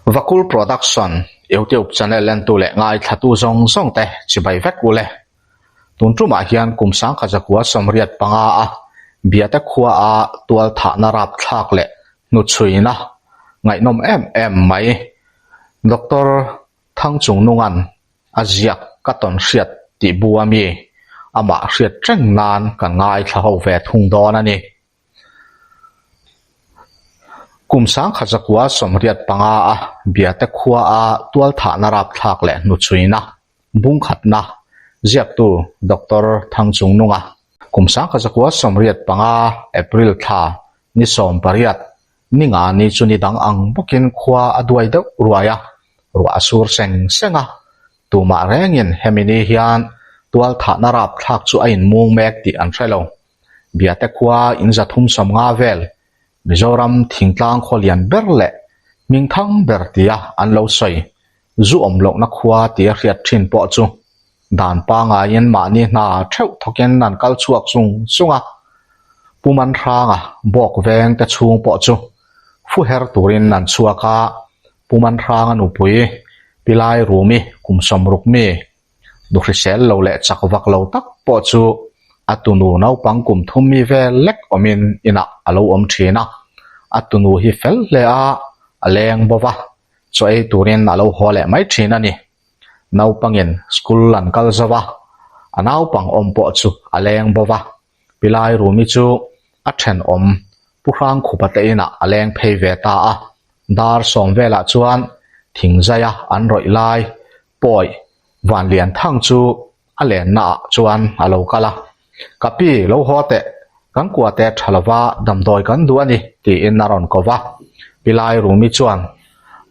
Vakul Production YouTube channel entu leh ngaithlatu zawng zawng te chibai vek u le. Tun tumah hian kum sangkha zakua 85 a Biate khua a tual thahna rapthlak leh hnuchhuina ngaihnawm em em mai Doctor Thangchungnunga'n a ziak ka tawn hriat tih bu a mi amah hriat reng nan kan ngaithla ho ve thung dawn a ni. Kum 1985 a Biate khua a tualthahna rapthlak leh hnuchhuina bungkhatna ziaktu Doctor Thangchungnunga. Kum 1985 April thla ni 18 ni nga ni chu ni dang ang bawkin khua a duai deuh ruai a, ruah a sur seng seng a. Tumah rengin hemi ni hian tualthahna rapthlak chu a inmung mek tih an hre lo. Biate khua in 350 vel Mizoram thingtlang khaw lian ber leh hmingthang ber tia an lo sawi zu awm lohna khua tia hriat thin pawh chu dan pangaiin mahni hna theuh thawkin an kal chhuak sung sung a. Pu Manhranga bawk veng te chhung pawh chu fu her turin an chhuak a, Pu Manhranga nupui Pilai Rumi kum 60 mi Nu hrisel lo leh chak vak lo tak pawh chu a tunu naupang kum thum mi vel lek awmin inah a lo awm thin a. A tunu hi fel hle a, a leng bo va, chaw ei turin a lo haw leh mai thin a ni. Naupangin school an kal zo va, a naupang awm pawh chu a leng bo va. Pilai Rumi chu a thenawm Pu Hrangkhupa te inah a leng phei ve ta a. Dar sawm velah chuan thingzaia an rawih lai Pawi Vanlianthang chu a lenna ah chuan a lo kal a, Ka pi, lo haw teh, kan kua te tha lova damdawi kan duh a ni, tiin a rawn ko va. Pi Lairumi chuan,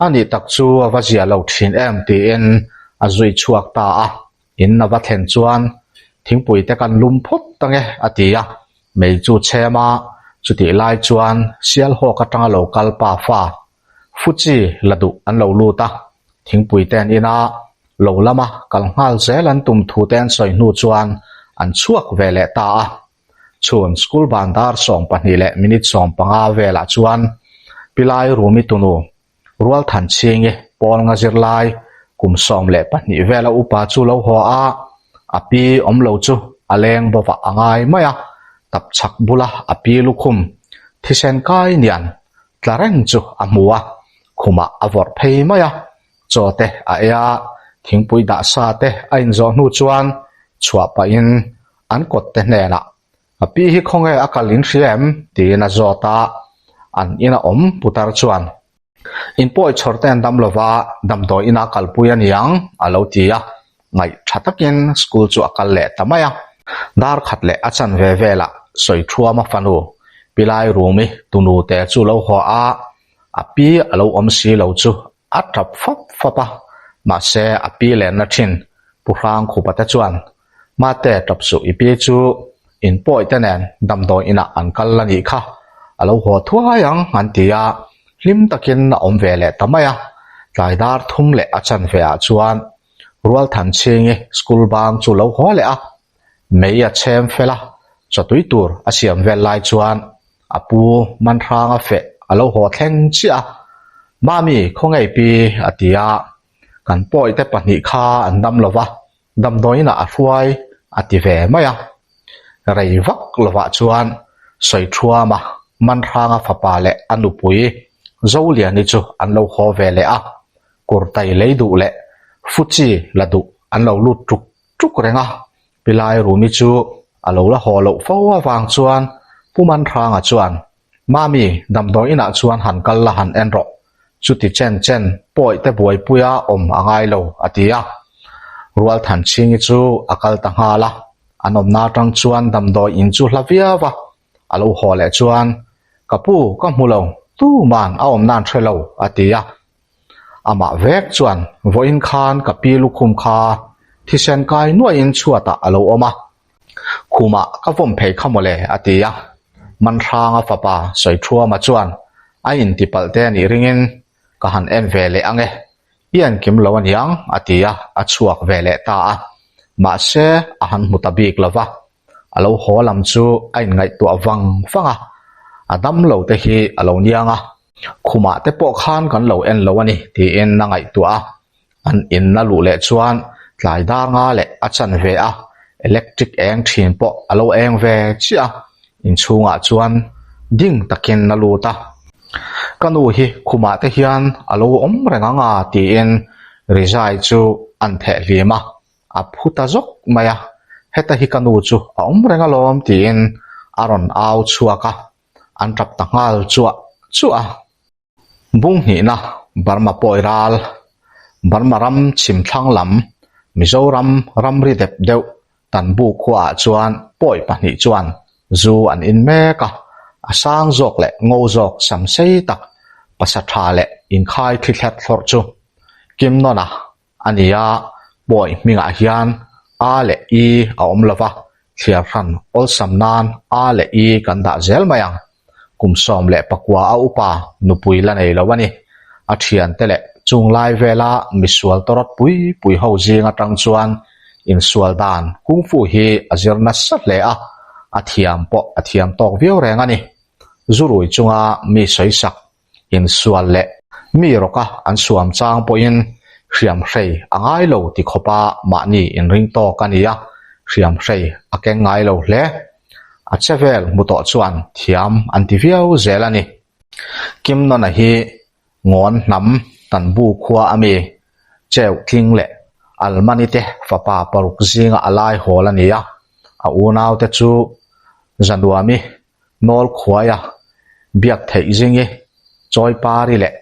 A nih tak chu a va zia lo thin em, tiin a zui chhuak ta a. In a va thlen chuan, Thingpui te kan lum phawt ange, a ti a. Mei chu chhem a, chutih lai chuan Sialhawk atanga lo kal pa fa Fuchi la duh an lo lut a, thingpui te an in a, lo lama kal nghal zel an tum thu te an sawi hnu chuan an chhuak ve leh ta a. Chhun school ban dar 12 leh minute 15 velah chuan Pilai Rumi tunu Rualthanchhingi pawl nga zirlai kum 12 vela upa chu lo haw a, a pi awm lo chu a leng bawvah a ngai mai a, tapchhak bula a pi lukhum thisen kai nian tla reng chu a hmu a, khumah a vawrh phei mai a, chaw te a ei a, thingpui dah sa te a inzawh hnu chuan chhuah pahin an kawt te hnenah, A pi hi khawnge a kal in hria em? tiin a zawt a, an ina awm putar chuan, In pawi chhawr te an dam lova, damdawi ina kalpui a niang, a lo ti a, ngaih tha takin school chu a kal leh ta mai a. Dar khat leh a chanve velah Sawithuama fanu Pilai Rumi tunu te chu lo haw a, a pi a lo awm si lo chu a tap fap fap a, mahse a pi lenna thin Pu Hrangkhupa te chuan Mate tap suh i pi chu in pawi te nen damdawi inah an kal a nih kha, a lo haw thuai ang an ti a, hlim takin a awm ve leh ta mai a. Tlai dar thum leh a chanve ah chuan Rualthanchhingi school bang chu lo haw leh a, mei a chhem fel a, chawtui tur a siam vel lai chuan a pu Manhranga feh a lo haw thleng chiah a, Mami khawngei pi a ti a, kan pawi te pahnih kha an dam lo va, damdawiinah a hruai a ti ve mai a. Rei vak lovah chuan Sawithuama Manhranga fapa leh a nupui Zoliani chu an lo haw ve leh a, kurtai lei duh leh fuchi la duh an lo lut tuk tuk reng a. Pilai Rumi chu a lo la haw loh fo avang chuan Pu Manhranga chuan, Mami, damdawi inah chuan han kal la han en rawh. Chuti chen chen pawi te buaipuia awm a ngai lo, a ti a. Rualthanchhingi chu a kal ta nghal a, an awmna atang chuan damdawi in chu hla viau a. A lo haw leh chuan, Ka pu, ka hmu lo, tuman a awmna an hre lo, a ti a. Amah vek chuan vawiin khan ka pi lukhum kha thisen kai nuaiin chhuatah a lo awm a, khumah ka vawm phei kha mawle, a ti a. Manhranga fapa Sawithuama chuan a intipalh te anih ringin ka han en ve leh ang e, i enkim lo aniang, a ti a, a chhuak ve leh ta a. Mahse, a han hmu ta bik lo va, a lo haw lam chu a inngaihtuah vang vang a, a dam lo te hi a lo niang a. Khumah te pawh khan kan lo en lo a ni tiin a ngaihtuah a. An inna luh leh chuan tlai dar nga leh a chan ve a, electric eng thin pawh a lo eng ve chiah a, inchhungah chuan ding takin a lut a. Ka nu hi khumah te hian a lo awm reng ang a tiin rizai chu an theh hlim a, a phu ta zawk mai a, heta hi ka nu chu a awm reng alawm tiin a rawn au chhuak a, an tap ta nghal chuah chuah a. Bung hnihna Burma pawi ral, Burma ram chhim thlang lam, Mizoram ramri dep deuh Tanbu khuaah chuan pawi pahnih chuan zu an in mek a, a sang zawk leh ngo zawk sam sei tak pasa tha leh inkhai thli thlet thlawrh chu Kim Nona a ni a, pawi hmingah hian A leh I a awm lo va, thliar hran awlsam nan A leh I kan dah zel mai ang. Kum 11 a upa nupui la nei lo a ni. A thiante leh chung lai vela misual tawrawt pui pui ho zing atang chuan insual dan kung fu hi a zir nasa hle a, a thiam pawh a thiam tawk viau reng a ni. Zurui chunga mi sawisak insual leh mi rawka an suam chang pawhin hriamhrei a ngai lo ti khawpa mahni inring tawk a ni a, hriamhrei a keng ngai lo hle. A che vel hmu tawh chuan thiam an ti viau zel a ni. Kim Nona hi Ngawn hnam Tanbu khua a mi Cheu Tling leh Almani te fapa paruk zinga a lai hawl a ni a, a unaute chu Zanuami Nawl khuaia biak theih zingi Chawipari leh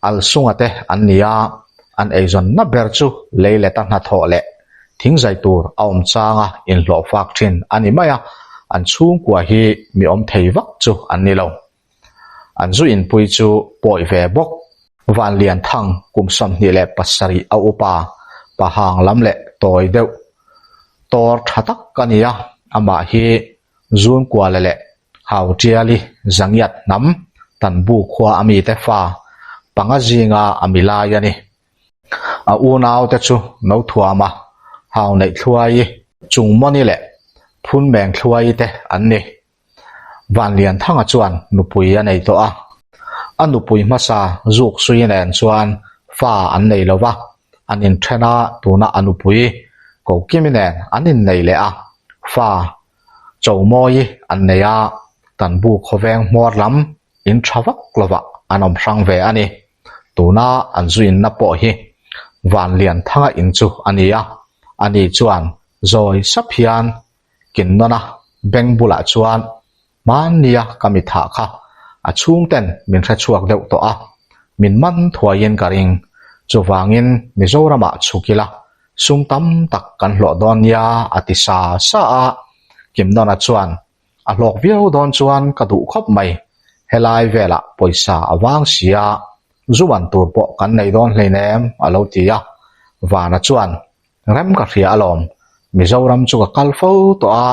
Alsunga te an ni a, an eizawnna ber chu lei leta hnathawh leh thingzai tur a awm changa inhlawh fak thin a ni mai a, an chhungkua hi mi awm thei vak chu an ni lo. An zu inpui chu pawi ve bawk. Vanlianthang kum 27 a upa, pahang lam leh tawi deuh tawr tha tak a ni a, amah hi Zunkuala leh Hautiali Zangiat hnam Tanbu khua a mite fa panga zinga a mi lai a ni. A unaute chu Nothuama, Hauneihthluaii, Chungmawni leh Phunmengthluaii te an ni. Vanlianthanga chuan nupui a nei tawh a. A nupui hmasa Zuksui nen chuan fa an nei lo va, an inthen a, tuna a nupui Kokimi nen an innei leh a. Fa Chomawi an nei a, Tanbu khawveng hmawr lam in tha vak lovah an awm hrang ve a ni. Tuna an zuinna pawh hi Vanlianthanga in chu a ni a, ani chuan zawi sap hian Kinnawna beng bulah chuan Hmannia ka mi thah kha a chhungten min hre chhuak deuh tawh a, min man thuaiin ka ring. Chuvangin Mizoramah chhuk ila sum tam tak kan hlawh dawn nia a ti sa sa a. Kimnawna chuan a hlawk viau dawn chuan ka duh khawp mai, helai velah pawisa a vang si a, zu man tur pawh kan nei dawn hleinem a lo ti a. Vana chuan Rem ka hria alawm, Mizoram chu ka kal fo tawh a,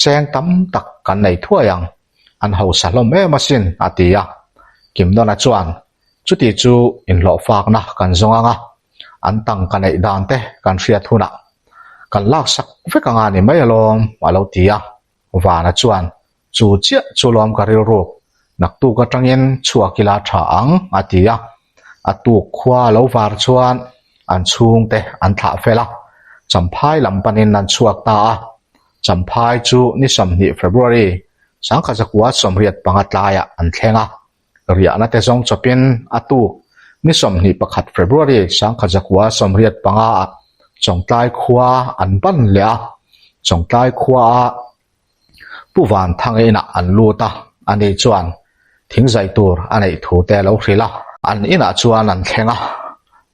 cheng tam tak kan nei thuai ang, an hausa hlawm em asin, a ti a. Kimnawna chuan, Chuti chu inhlawhfakna kan zawng ang a, an tangka neih dan te kan hriat hunah kan laksak vek anga ni mai alawm, a lo ti a. Vana chuan, Chu chiah chu lawm ka rilruk, naktuk atangin chhuak ila tha ang, a ti a. A tuk khua lo var chuan an chhungte an thlah fel a, Champhai lam panin an chhuak ta a. Champhai chu ni 20 February, 1985 tlaiah an thleng a. Riahna te zawng chawpin a tuk ni 21 February 1985 ah Chawngtlai khua an ban leh a. Chawngtlai khuaah Pu Vanthanga inah an lut a, ani chuan thing zai tur a neih thu te a lo hrilh a. An inah chuan an thleng a,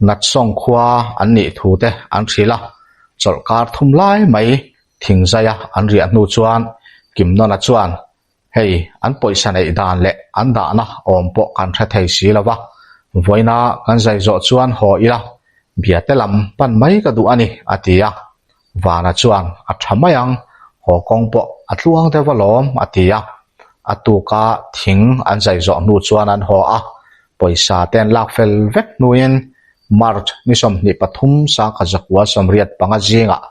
Natsawng khua an nih thu te an hrilh a, chawlhkar thum lai mai thing zaia an riah hnu chuan Kimnawna chuan, Hei, an pawisa neih dan leh an dahna awm pawh kan hre thei si lo va, vawiina kan zai zawh chuan haw ila, biate lam pan mai ka duh a ni, a ti a. Vana chuan a tha mai ang, haw kawng pawh a tluang deuh alawm a ti a. A tuka thing an zai zawh hnu chuan an haw a, pawisa te an lak fel vek hnuin March ni 23 1985 zingah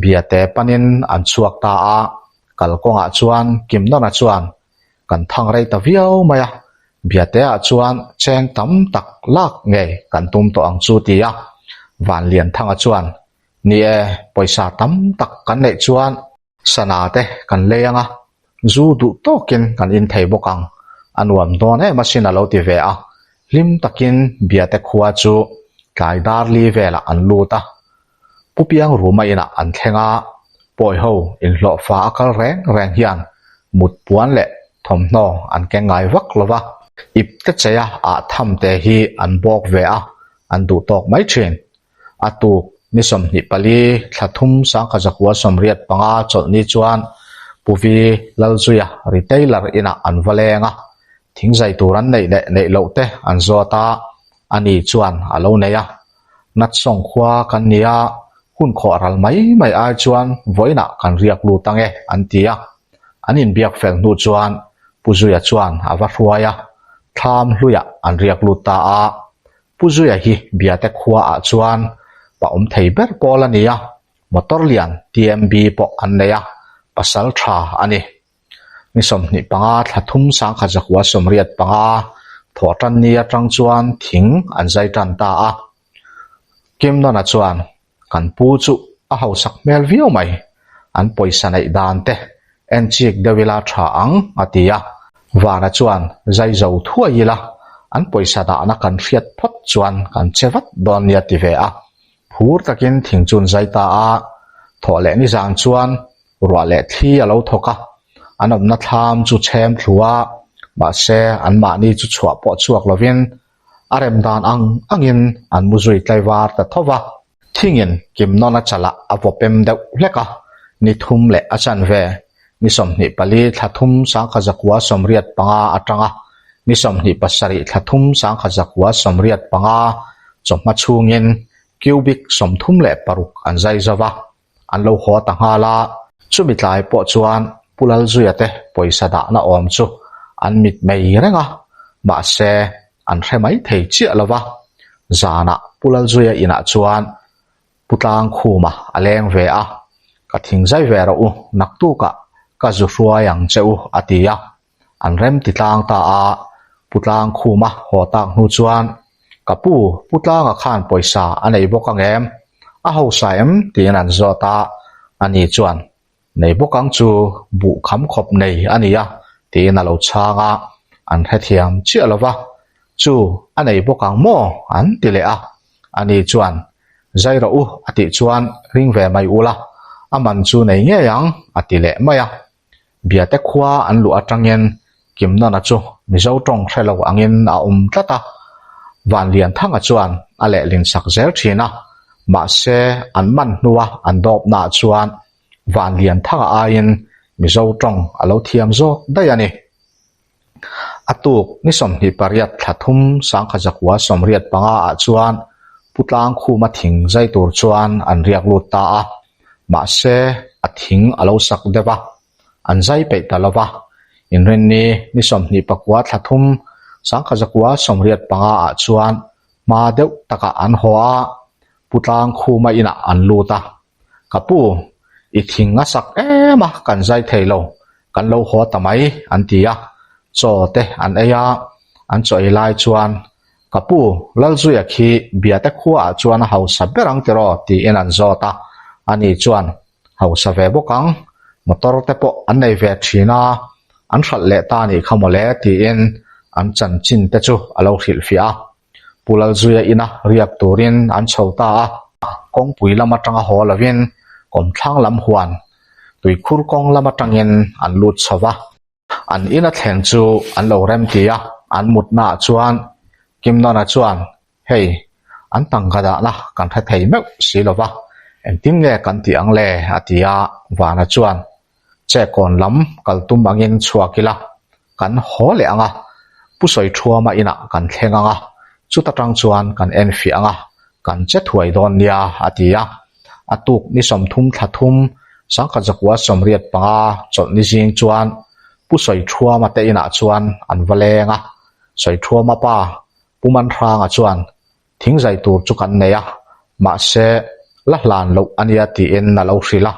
Biate panin an chhuak ta a, kalkawngah chuan Kimnawna chuan kan thang rei ta viau mai a. Biateah chuan cheng tam tak lak ngei kan tum tawh ang chu ti a. Vanlianthanga chuan, Ni e, pawisa tam tak kan neih chuan sana te kan lei ang a, zu duh tawkin kan in thei bawk ang, a nuam dawn em asin a lo ti ve a. Hlim takin Biate khua chu tlai dar li velah an lut a. Pu Piang Ruma inah an thleng a, pawi ho inhlawhfa a kal reng reng hian mut puan leh thawmhnaw an keng ngai vak lo va, ip te cheia ah tham te hi an bawk ve a, an duh tawk mai thin. A tuk ni 24 thla thum sangkha zakua 85 chawlhni chuan Pu Vi Lalzuia retailer inah an va leng a, thingzai tur an neih leh neih loh te an zawt a, ani chuan a lo nei a. Natsawng khua kan ni a, hun khawh ral mai mai ai chuan vawiinah kan riak lut ang e an ti a. An inbiak fel hnu chuan Pu Zuia chuan a va hruai a, thlam hluiah an riak lut ta a. Pu Zuia hi Biate khuaah chuan pa awm thei ber pawl a ni a, motor lian TMB pawh an nei a, pasal tha a ni. Ni 25 thla thum sangkhat zakua 85 thawh tan ni atang chuan thing an zai tan ta a. Kim Nona chuan kan pu chu a hausak hmel viau mai, an pawisa neih dan te en chik deuh ila tha ang a ti a. Vana chuan zai zo thuai ila an pawisa dahna kan hriat phawt chuan kan che vat dawn nia ti ve a. Phur takin thing chu an zai ta a, thawh leh nizan chuan Ruah leh thli a lo thawk a, an awmna thlam chu chhem thlu a, mahse anmahni chu chhuah pawh chhuak lovin a rem dan ang angin an mu zui tlaivar ta tho va. Thingin kim nawn a chalah a vaw pem deuh hlek a, ni thum leh a chanve, ni 24 thla thum sangkha zakua 85 atanga ni 27 thla thum sangkha zakua 85 chawhma chhungin cubic 36 an zai zo va. An lo haw ta nghal a, chumi tlai pawh chuan Pu Lalzuia te pawisa dahna awm chu an mit mei reng a, mahse an hre mai thei chiah lo va. Zanah Pu Lalzuia inah chuan Pu Tlangkhuma a leng ve a, Ka thing zai ve rawh u, naktukah ka zu hruai ang che u a ti a. An rem ti tlang ta a, Pu Tlangkhuma haw tak hnu chuan, Ka pu, Pu Tlanga khan pawisa a nei bawk ang em? A hausa em? tiin an zawt a, ani chuan, Nei bawk ang chu, buh kham khawp nei a ni a, tiin a lo chhang a, an hrethiam chiah lo va, Chu, a nei bawk ang maw? an ti leh a, ani chuan, Zai rawh u, a tih chuan, Ring ve mai ula, a man chu nei ngei ang, a ti leh mai a. Biate khua an luh atangin Kimnawna chu Mizo tawng hre lo angin a awm tlat a, Vanlianthanga chuan a lehlin sak zel thin a, mahse an man hnua an dawpnaah chuan Vanlianthanga aiin Mizo tawng a lo thiam zawk daih a ni. A tuk ni 28 thla thum sangkha zakua 85 ah chuan Pu Tlangkhuma thing zai tur chuan an riak lut ta a, mahse a thing a lo sak deuh a, an zai peih ta lo va. Inrinni ni 29 thla thum sangkha zakua 85 ah chuan hma deuh takah an haw a, Pu Tlangkhuma inah an lut a. Ka pu, i thing a sak em a, kan zai thei lo, kan lo haw ta mai, an ti a. Chaw te an ei a, an chaw ei lai chuan, Ka pu, Lalzuia khi Biate khuaah chuan a hausa ber ang tiraw? tiin an zawt a. Ani chuan, Hausa ve bawk ang, motor te pawh an nei ve thin a, an hralh leh ta anih kha mawle, tiin an chanchin te chu a lo hrilhfiah a. Pu Lalzuia ina riak turin an chho ta a, kawngpui lam atanga haw lovin kawmthlang lam huan tuikhur kawng lam atangin an lut chho va. An ina thleng chu an lo rem ti a, an mutnaah chuan Kimnawna chuan, Hei, an tangka dahna kan hre thei meuh si lo va, engtin nge kan tih ang le? a ti a, Vana chuan, Chekawn lam kal tum angin chhuak ila, kan haw leh ang a, Pu Sawiṭhuama inah kan thleng ang a, chuta tang chuan kan enfiah ang a, kan che thuai dawn nia, a ti a. A tuk ni 30 thla thum sangkhat zakua 85 chawlhni zing chuan Pu Sawiṭhuama te inah chuan an va leng a, Sawiṭhuama pa Pu Manhranga chuan Thingzai tur chu kan nei a, mahse la hlan loh a nia tiin a lo hrilh a.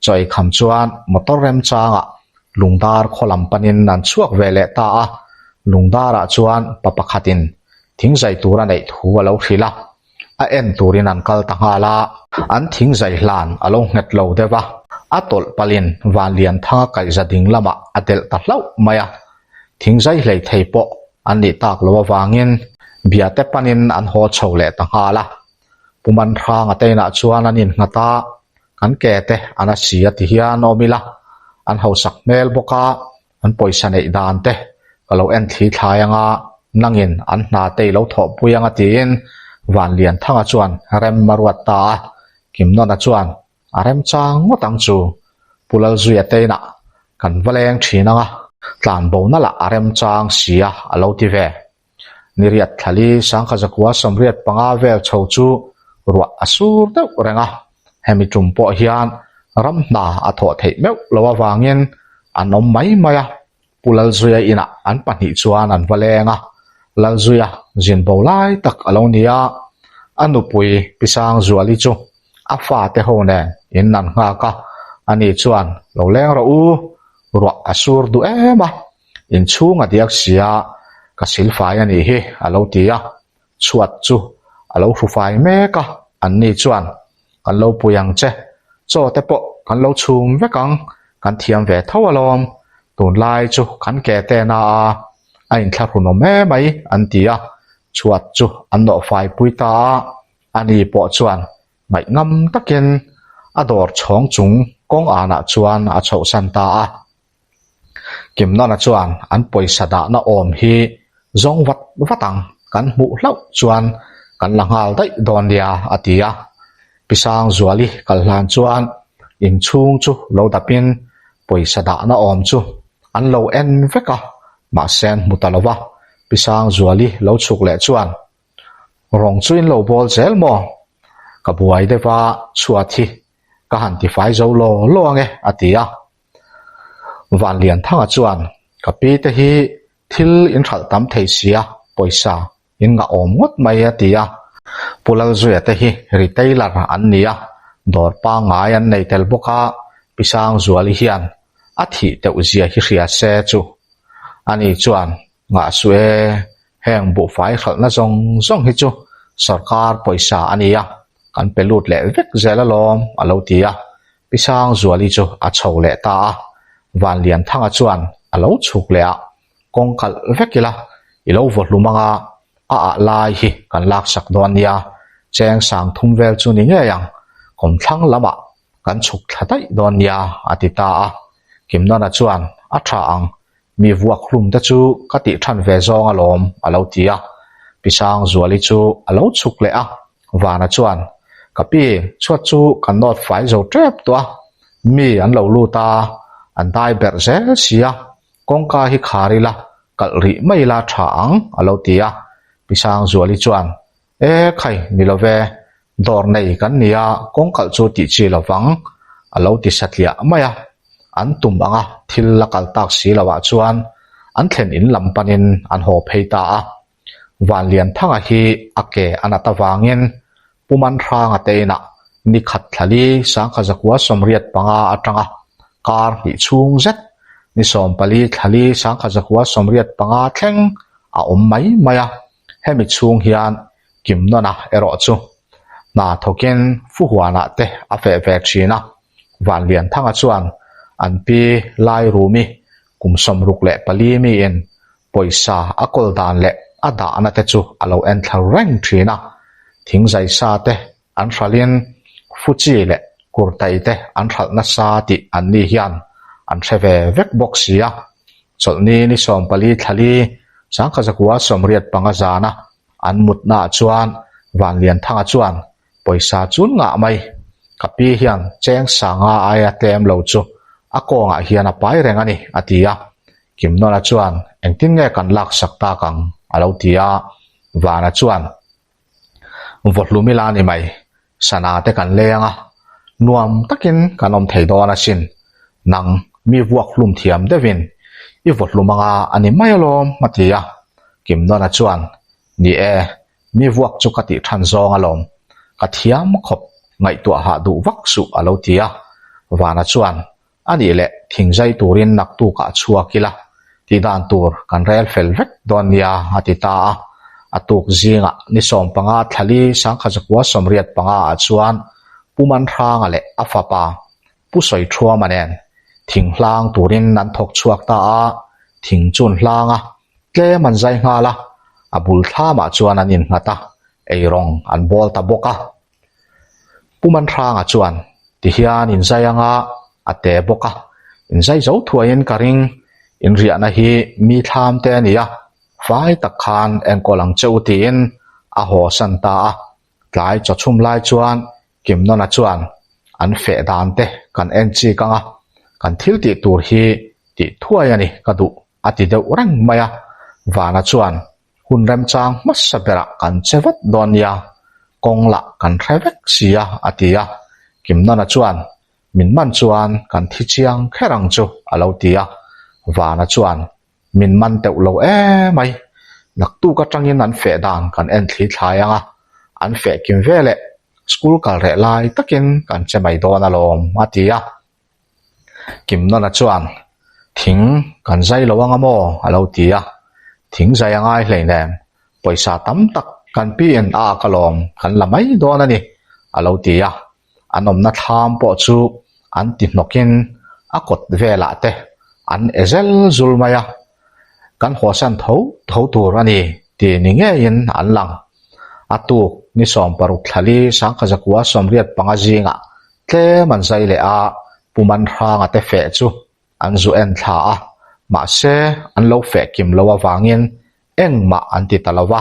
Chaw ei kham chuan motor remchangah Lungdar khaw lam panin an chhuak ve leh ta a. Lungdarah chuan pa pakhatin thingzai tur a neih thu a lo hrilh a, a en turin an kal ta nghal a. An thingzai hlan a lo nghet lo deuh a, a tawlh palhin Vanlianthanga kaihza ding lamah a delh ta hlauh mai a. Thingzai hlei thei pawh an nih tak loh avangin Biate panin an haw chho leh ta nghal a. Pu Manhranga te inah chuan an innghat a, kan ke te an a si a ti hian awm ila, an hausak hmel bawk a, an pawisa neih dan te ka lo en thli thlai anga nangin an hna te i lo thawhpui anga tiin Vanlianthanga chuan rem a ruat ta a, Kimnawna chuan a remchang ngawt ang chu Pu Lalzuia te inah kan va leng thin anga tlanbona lah a remchang si a a lo ti ve. Niriat thlali sangkha zakua 85 vel chho chu ruah a sur deuh reng a, hemi tum pawh hian ram hna a thawh theih meuh lo avangin an awm mai mai a, Pu Lalzuia inah an pahnih chuan an va leng a, Lalzuia zin bo lai tak a lo ni a, a nupui Pi Sangzuali chu a fate ho nen in an nghak a, ani chuan lo leng rawh u, ruah a sur duh em a. Inchhung a diak sia, ka silfai a nih hi, a lo ti a. Chhuat chu a lo hrufai mek a, anni chuan, Kan lo pui ang che, chaw te pawh kan lo chhum vek ang, kan thiam ve tho alawm, tunlai chu kan ke te na a, a inthlahrunawm em mai, an ti a. Chhuat chu an nawhfai pui ta a, ani pawh chuan ngaihngham takin a dawr chhawng chung kawng anah chuan a chhohsan ta a. Kimnawna chuan an pawisa dahna awm hi zawng vat vat ang, kan hmuh hlauh chuan kan la nghal daih dawn nia a ti a. Pi Sangzuali kal hlan chuan inchhung chu lo dapin pawisa dahna awm chu an lo en vek a, mahse an hmu ta lo va. Pi Sangzuali lo chhuk leh chuan rawng chu in lo bawl zel maw? Ka buai deuh a, chhuat hi ka han tifai zo law law ange a ti a. Vanlianthanga chuan, Ka pi te hi thil in hralh tam thei sia, pawisa in ngah awm ngawt mai a ti a. Pu Lalzuia te hi retailer an ni a, dawr pangngai an nei tel bawk a, Pi Sangzuali hian a thih teuh zia hi hria se chu. Ani chuan, Ngah suh e, heng buhfai hralhna zawng zawng hi chu sorkar pawisa a nia, kan pe lut leh vek zel alawm, a lo ti a. Pi Sangzuali chu a chho leh ta a, Vanlianthanga chuan a lo chhuk leh a, Kawng kalh vek ila, i lo vaw hlum anga a ah lai hi kan laksak dawn nia, cheng sang thum vel chu ni ngei ang, kawmthlang lamah kan chhuk thla daih dawn nia, a ti ta a. Kimnawna chuan a tha ang, Mi vuak hlum te chu ka tih than ve zawng alawm, a lo ti a. Pi Sangzuali chu a lo chhuk leh a, Vana chuan, Ka pi, chhuat chu kan nawt fai zo tep tawh a, mi an lo lut a, an dai berh zel si a, kawngka hi khar ila, kalh rih mai ila tha ang, a lo ti a. Pi Sangzuali chuan, E khai, ni lo ve, dawr nei kan nia, kawngkalh chu tih chi lo vang, a lo ti satliah mai a. An tum anga thil la kal tak si loah chuan an thlen in lam panin an haw phei ta a. Vanlianthanga hi a ke a nat avangin Pu Manhranga te inah ni khat thlali sangkha zakua 85 atanga kar hnih chhung zet ni 14 thlali sangkha zakua 85 thleng a awm mai mai a. Hemi chhung hian Kimnawna erawh chu hna thawkin Fuhuanah te a feh ve thin a, Vanlianthanga chuan an pi Lairumi kum 64 miin pawisa a kawl dan leh a dahna te chu a lo en thla reng thin a, thingzai sa te an hralhin Fuchi leh Kurtai te an hralh nasa tih anni hian an hre ve vek bawk si a. Chawlhni ni 14 thlali sangkha zakua 85 zana an mutnaah chuan Vanlianthanga chuan pawisa chun ngah mai. Ka pi hian cheng sanga aia tlem lo chu a kawngah hian a pai reng a ni, a ti a. Kimnawna chuan engtin nge kan laksak tak ang? a lo ti a. Vana chuan Vawhlum ila ni mai, sana te kan leng a, nuam takin kan awm thei dawn asin. Nang mi vuak hlum thiam deuhin i vawhlum anga a ni mai alawm, a ti a. Kimnawna chuan, Ni e, mi vuak chu ka tih than zawng alawm, ka thiam khawp ngaihtuah hah duh vak suh, a lo ti a. Vana chuan, A nih leh, thingzai turin naktukah chhuak ila. Tih dan tur kan rel fel vek dawn nia, a ti ta a. A tuk zingah ni 15 thlali sangkhazakua 85 ah chuan Pu Manhranga leh a fapa Pu Sawiṭhuama nen thing hlang turin an thawk chhuak ta a, thing chu an hlang a, tlem an zai nghal a, a bul thlamah chuan an innghat a, eirawng an bawl ta bawk a. Pu Manhranga chuan tihian inzai anga a te bawk a, inzai zo thuaiin ka ring, inriahna hi mi thlam te a ni a, fai tak khan enkawl ang che u tiin a haw san ta a. Tlai chawchhum lai chuan Kimnawna chuan an feh dan te kan en chik ang a, kan thil tih tur hi tih thuai a ni ka duh a ti deuh reng mai a, Vana chuan hun remchang hmasa berah kan che vat dawn nia, kawng lah kan hre vek si a a ti a, Kimnawna chuan min man chuan kan thi chiang kher ang chu a lo ti a, Vana chuan Min man teuh lo emai. Naktuk atangin an feh dan kan en thli thlai ang a, an feh kim veleh school kal reh lai takin kan che mai dawn alawm a ti a. Kimnawna chuan, Thing kan zai lo ang a maw? a lo ti a. Thing zai a ngai hleinem, pawisa tam tak kan piin a ak alawm kan la mai dawn a ni a lo ti a. An awmna thlam pawh chu an ti hnawkin a kawt velah te an e zel zul mai a, kan hawsan tho tho tur a ni tih ni ngeiin an lang. A tuk ni 16 thlali sangkhazakua 85 zingah tlem an zai leh a, Pu Manhranga te feh chu an zu en thla a, mahse an lo feh kim lo avangin engmah an ti ta lo va,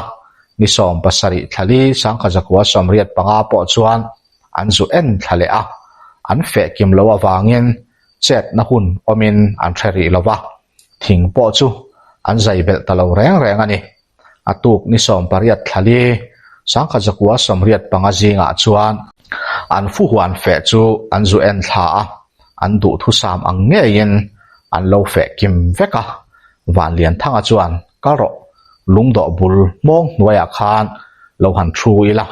ni 17 thlali sangkhazakua 85 pawh chuan an zu en thla leh a, an feh kim lo avangin chetna hun awmin an hre rih lo va, thing pawh chu an zai belh ta lo reng reng a ni. A tuk ni 18 thlali sangkhazakua 85 zingah chuan an fuhuan feh chu an zu en thla a, an duhthusam ang ngeiin an lo feh kim vek a. Vanlianthanga chuan kal rawh, lungdawh bul hmawng hnuaiah khan lo han thu ila,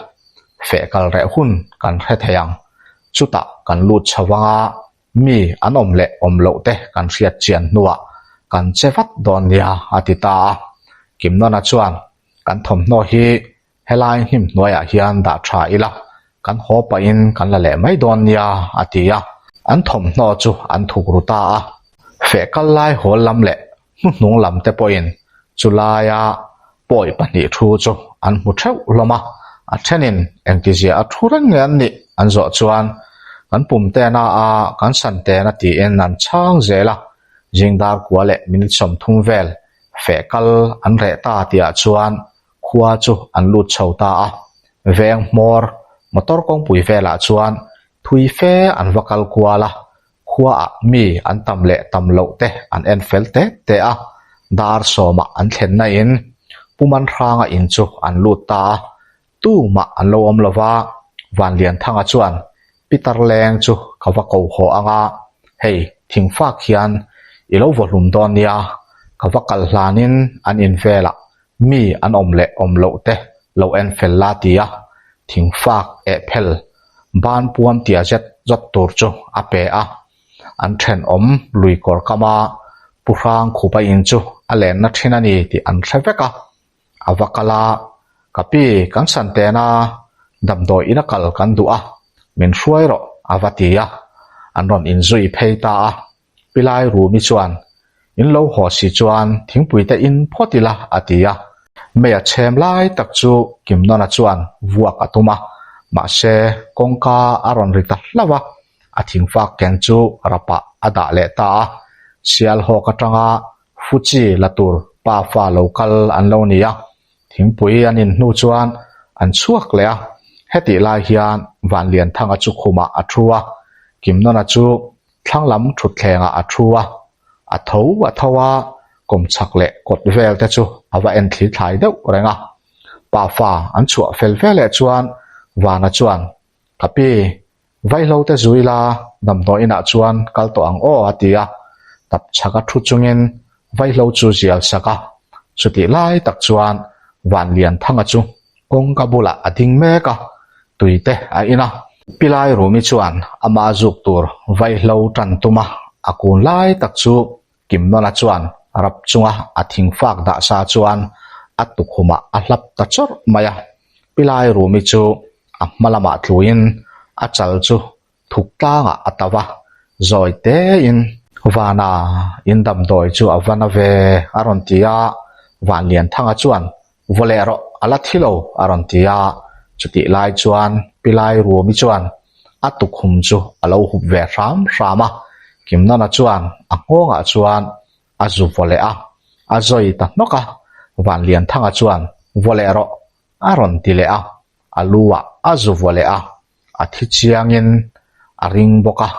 feh kal reh hun kan hre thei ang. Chutah kan lut chho anga mi an awm leh awm loh te kan hriat chian hnuah kan che vat dawn nia a ti ta a. Kimnawna chuan kan thawmhnaw hi Helai hnim hnuaiah hian dah tha ila, kan haw pahin kan la leh mai dawn nia, a ti a. An thawmhnaw chu an thuk ru ta a. Feh kal lai hawl lam leh hnuhnung lam te pawhin chu laia pawi pahnih thu chu an hmu theuh hlawm a. A thenin engtizia a thu reng nge an nih an zawh chuan kan pum tena a, kan san tena tiin an chhang zel a. Zingdar kua leh minute 30 vel feh kal an reh ta tihah chuan Khua chu an lut chho ta a, veng hmawr motor kawngpui velah chuan thui fe an va kal kual a, khuaah mi an tam leh tam loh te an en fel te te a, dar sawmah an thlenna in Pu Manhranga in chu an lut ta a, tumah an lo awm lo va, Vanlianthanga chuan Pitar leng chu ka va ko haw ang a, hei thingfak hian i lo vaw hlum dawn nia, ka va kal hlanin an in velah Mi an awm leh awm loh te lo en fel la ti a, thingfak eh phel ban puam tia zet zawt tur chu a pe a. An thenawm lui kawr kama Pu Hrang khupa in chu a lenna thin a ni tih an hre vek a. A va kal a, Ka pi, kan san tena damdawi ina kal kan duh a, min hruai rawh a va ti a. An rawn inzui phei ta a. Pilai Rumi chuan, In lo haw si chuan thingpui te in phawt ila, a ti a. Mei a chhem lai tak chu Kimnawna chuan vuak a tum a, mahse kawngka a rawn ri ta hlauh a, a thingfak ken chu rapah a dah leh ta a. Sialhawk atanga Fuchi la tur pa fa lo kal an lo ni a, thingpui an in hnu chuan an chhuak leh a. Hetih lai hian Vanlianthanga chu khumah a thu a, Kimnawna chu Thlang lam thutthlengah a thu a, a tho a tho a, kawmchhak leh kawt vel te chu a va en thli thlai deuh reng a. Pafa an chhuah fel veleh chuan Vana chuan, Ka pi, vaihlo te zui la, damdawi inah chuan kal tawh ang aw a ti a, tap chhaka thu chungin vaihlo chu zial sak a. Chutih lai tak chuan Vanlianthanga chu Kawngka bulah a ding mek a, tui te a in a. Pilai Rumi chuan ama zuk tur vaihlo tan tum a, a kun lai tak chu Kimnawna chuan. Rap chunga a thingfak dah sa chuan a tukhumah a hlap ta chawrh mai a. Pilai Rumi chu a hma lamah tluin a chal chu thuk tlangah a tau a, zawi tein Vana in damdawi chu a va na ve a rawn ti a, Vanlianthanga chuan Vaw leh rawh a la thi lo a rawn ti a, chutih lai chuan Pilai Rumi chuan a tukhum chu a lo hup ve hram hram a, Kimnana chuan a nghawngah chuan a zu vaw leh a, a zawi ta hnawk a, Vanlianthanga chuan Vaw leh rawh a rawn ti leh a, a lu ah a zu vaw leh a, a thi chiangin a ring bawk a,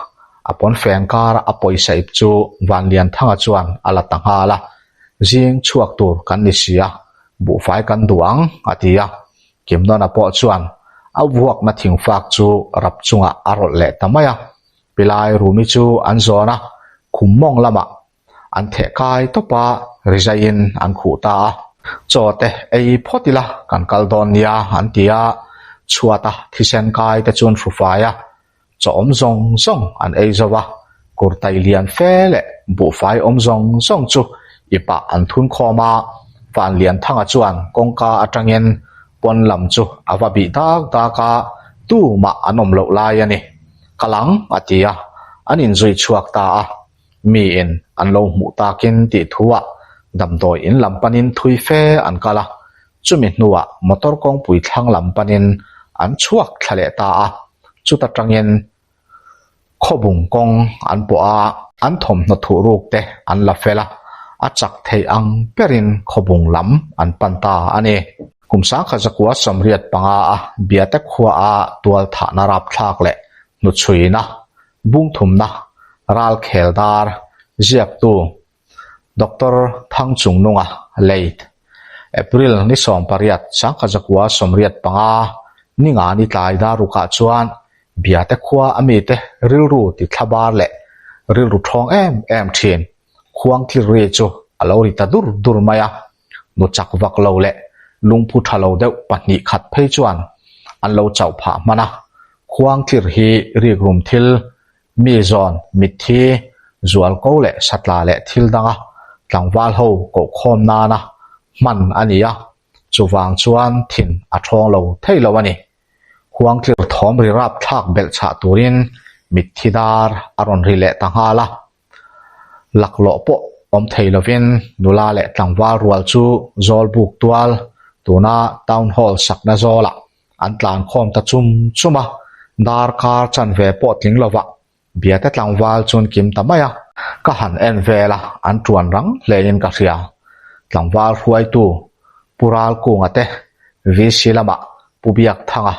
a pawnfen kara a pawisa ip chu Vanlianthanga chuan a la ta nghal a, Zing chhuak tur kan ni si a, buhfai kan duh ang, a ti a. Kimnawna pawh chuan a vuakna thingfak chu rap chungah a rawlh leh ta mai a, Pilai Rumi chu an zawn a, khum mawng lamah An theh kai tawp a, rizaiin an khuh ta a. Chaw te ei phawt ila kan kal dawn nia an ti a, chhuata thisen kai te chuan hru fai a, chaw awm zawng zawng an ei zo a, kurtai lian fe leh buhfai awm zawng zawng chu ipah an thun khawm a, Vanlianthanga chuan kawngka atangin pawn lam chu a va bih dak dak a, tumah an awm loh lai a ni. Kal ang a ti a, an inzui chhuak ta a. Miin an lo hmuh takin tih thuah damdawi in lam panin thui fe an kal a, chumi hnuah motor kawngpui thlang lam panin an chhuak thla leh ta a, chuta tangin khawbung kawng an pawh a, an thawmhnaw thuh ruk te an la fel a, a chak theih ang berin khawbung lam an pan ta a ni. Kum sangkhat zakua 85 a Biate khuaa tualthahna rapthlak leh hnuchhuina Bungthumna ralkhel dar ziaktu Doctor Thangchungnunga late April ni 18 sangkhat 185 ni nga ni tlai dar rukah chuan Biate khua a mite rilru ti thlabar leh rilru thawng em em thin khuangtlir ri chu a lo ri ta dur dur mai a. Nu chak vak lo leh lungphu tha lo deuh pahnih khat phei chuan an lo chauh phah hman a, khuangtlir hi rikrum thil, mi zawn, mitthi, zualko leh satla leh thil danga tlangval ho kohkhawm nana hman a ni a, chuvang chuan thin a thawng lo thei lo a ni. Khuangtlir thawm ri rapthlak belh chhah turin mitthi dar a rawn ri leh ta nghal a. Laklawh pawh awm thei lovin nula leh tlangval rual chu zawl buk tual tuna Town Hall sakna zawlah an tlan khawm ta chum chum a, darkar chanve pawh tling lovah Biate tlangval chuan kim ta mai a, ka han en vel a, an tuan rang hlein ka hria. Tlangval hruaitu Pu Ralkunga te VC lamah Pu Biakthanga,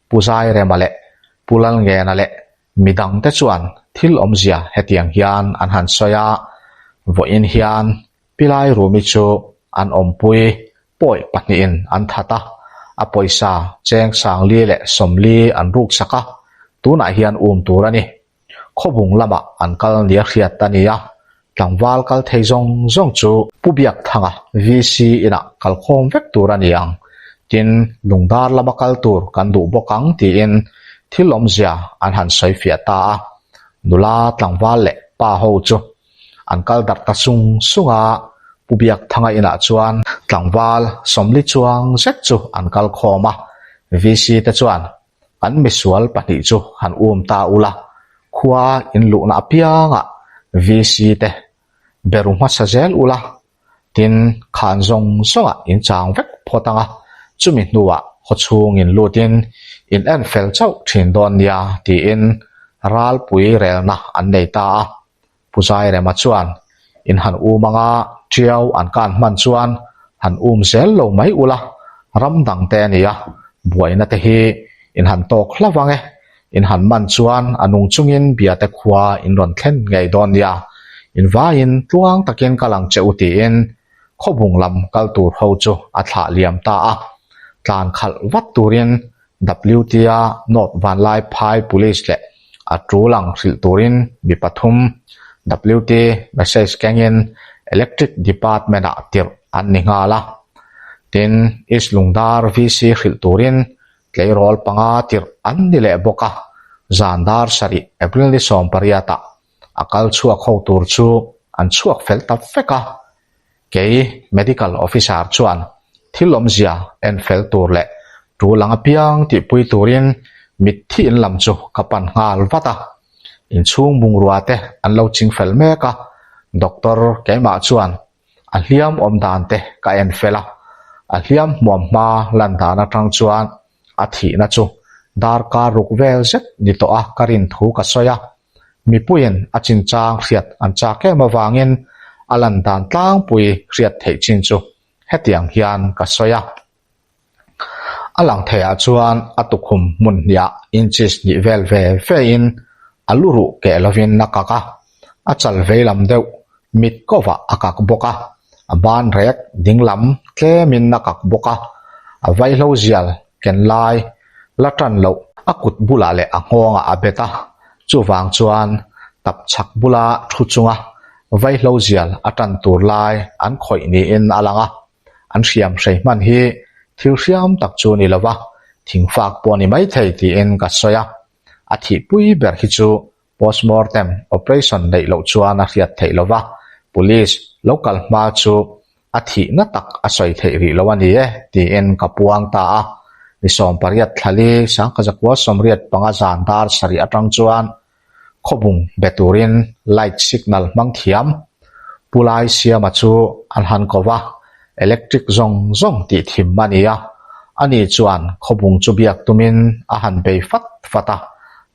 Pu Zairema leh Pu Lalngena leh Mi dangte chuan thil awmzia hetiang hian an han sawi a, vawiin hian Pilai Rumi chu an awmpui pawi pahnihin an that a, a pawisa cheng sangli leh sawmli an ruksak a, tunah hian um tur a ni. Khawbung lamah an kal nia hriat a ni a, Tlangval kal thei zawng zawng chu Pu Biakthanga VC inah kalkhawm vek tur a ni ang, tin Lungdar lama kal tur kan duh bawk ang tiin thil awmzia an han sawi fiah ta a. Nula tlangval leh pa ho chu an kal darh ta sung sung a, Pu Biakthanga inah chuan tlangval 40 chuang zet chu an kal khawm a, VC te chuan An misual pahnih chu han um ta ula, khua in luhna apiangah VC te beru hmasa zel ula, tin khan zawng zawngah in chang vek phawt ang a, chumi hnuah khawchhung in lutin in en fel chauh thin dawn nia tiin ralpui relna an nei ta a. Pu Zairema chuan in han um anga tiau an kan hman chuan han um zel lo mai ula, ram dang te a nia, buaina te hi in han tawk hlauh ang e, in han man chuan a nung chungin Biate khua in rawn thlen ngei dawn nia, in vaiin tluang takin kal ang che u tiin khawbung lam kal tur ho chu a thlah liam ta a, tlan khalh vat turin WT-a North Vanlaiphai Police leh a tul ang hrilh turin mi pathum WT message kengin Electric Department-ah tirh an ni nghal a. Tin, East Lungdar VC hrilh turin tleirawl panga tirh an ni leh bawk a, zan dar sarih April ni 18-ah a kal chhuak ho tur chu an chhuak fel ta vek a. Kei Medical Officer chuan thil awmzia en fel tur leh tul ang apiang tihpui turin mitthi in lam chu ka pan nghal vat a. Inchhung bungrua te an lo ching fel mek a, Doctor keimah chuan a hliam awm dan te ka en fel a, a hliam hmuam hma lan dan atang chuan a thihna chu darkar ruk vel zet ni tawh a ka rin thu ka sawi a, mipuiin a chinchang hriat an chak em avangin a lan dan tlangpui hriat theih chin chu hetiang hian ka sawi a. A lang theiah chuan a tukhum hmun hniah inches hnih vel ve ve in a lu ruh keh lovin a kak a, a chal vei lam deuh mit kovah a kak bawk a, a ban rek ding lam tlemin a kak bawk a, a vaihlo zial ken lai la tan loh a kut bulah leh a nghawngah a bet a, chuvang chuan tap chhak bula thu chunga vaihlo zial a tan tur lai an khawih niin a lang a. An hriam hrei hman hi thil hriam tak chu ni lova, thingfak pawh ni maithei tiin ka sawi a. A thihpui ber hi chu postmortem operation neih loh chuan a hriat theih lova, police lo kal hma chu a thihna tak a sawi theih rih lo a ni e tiin ka puang ta a. Ni 18 thlali sangkazakua 85 zan dar sarih atang chuan Khawbung be turin light signal hmang thiam Pu Lai Siama chu an han ko va, electric zawng zawng tih thim a ni a. Ani chuan khawbung chu biak tumin a han bei fat fat a,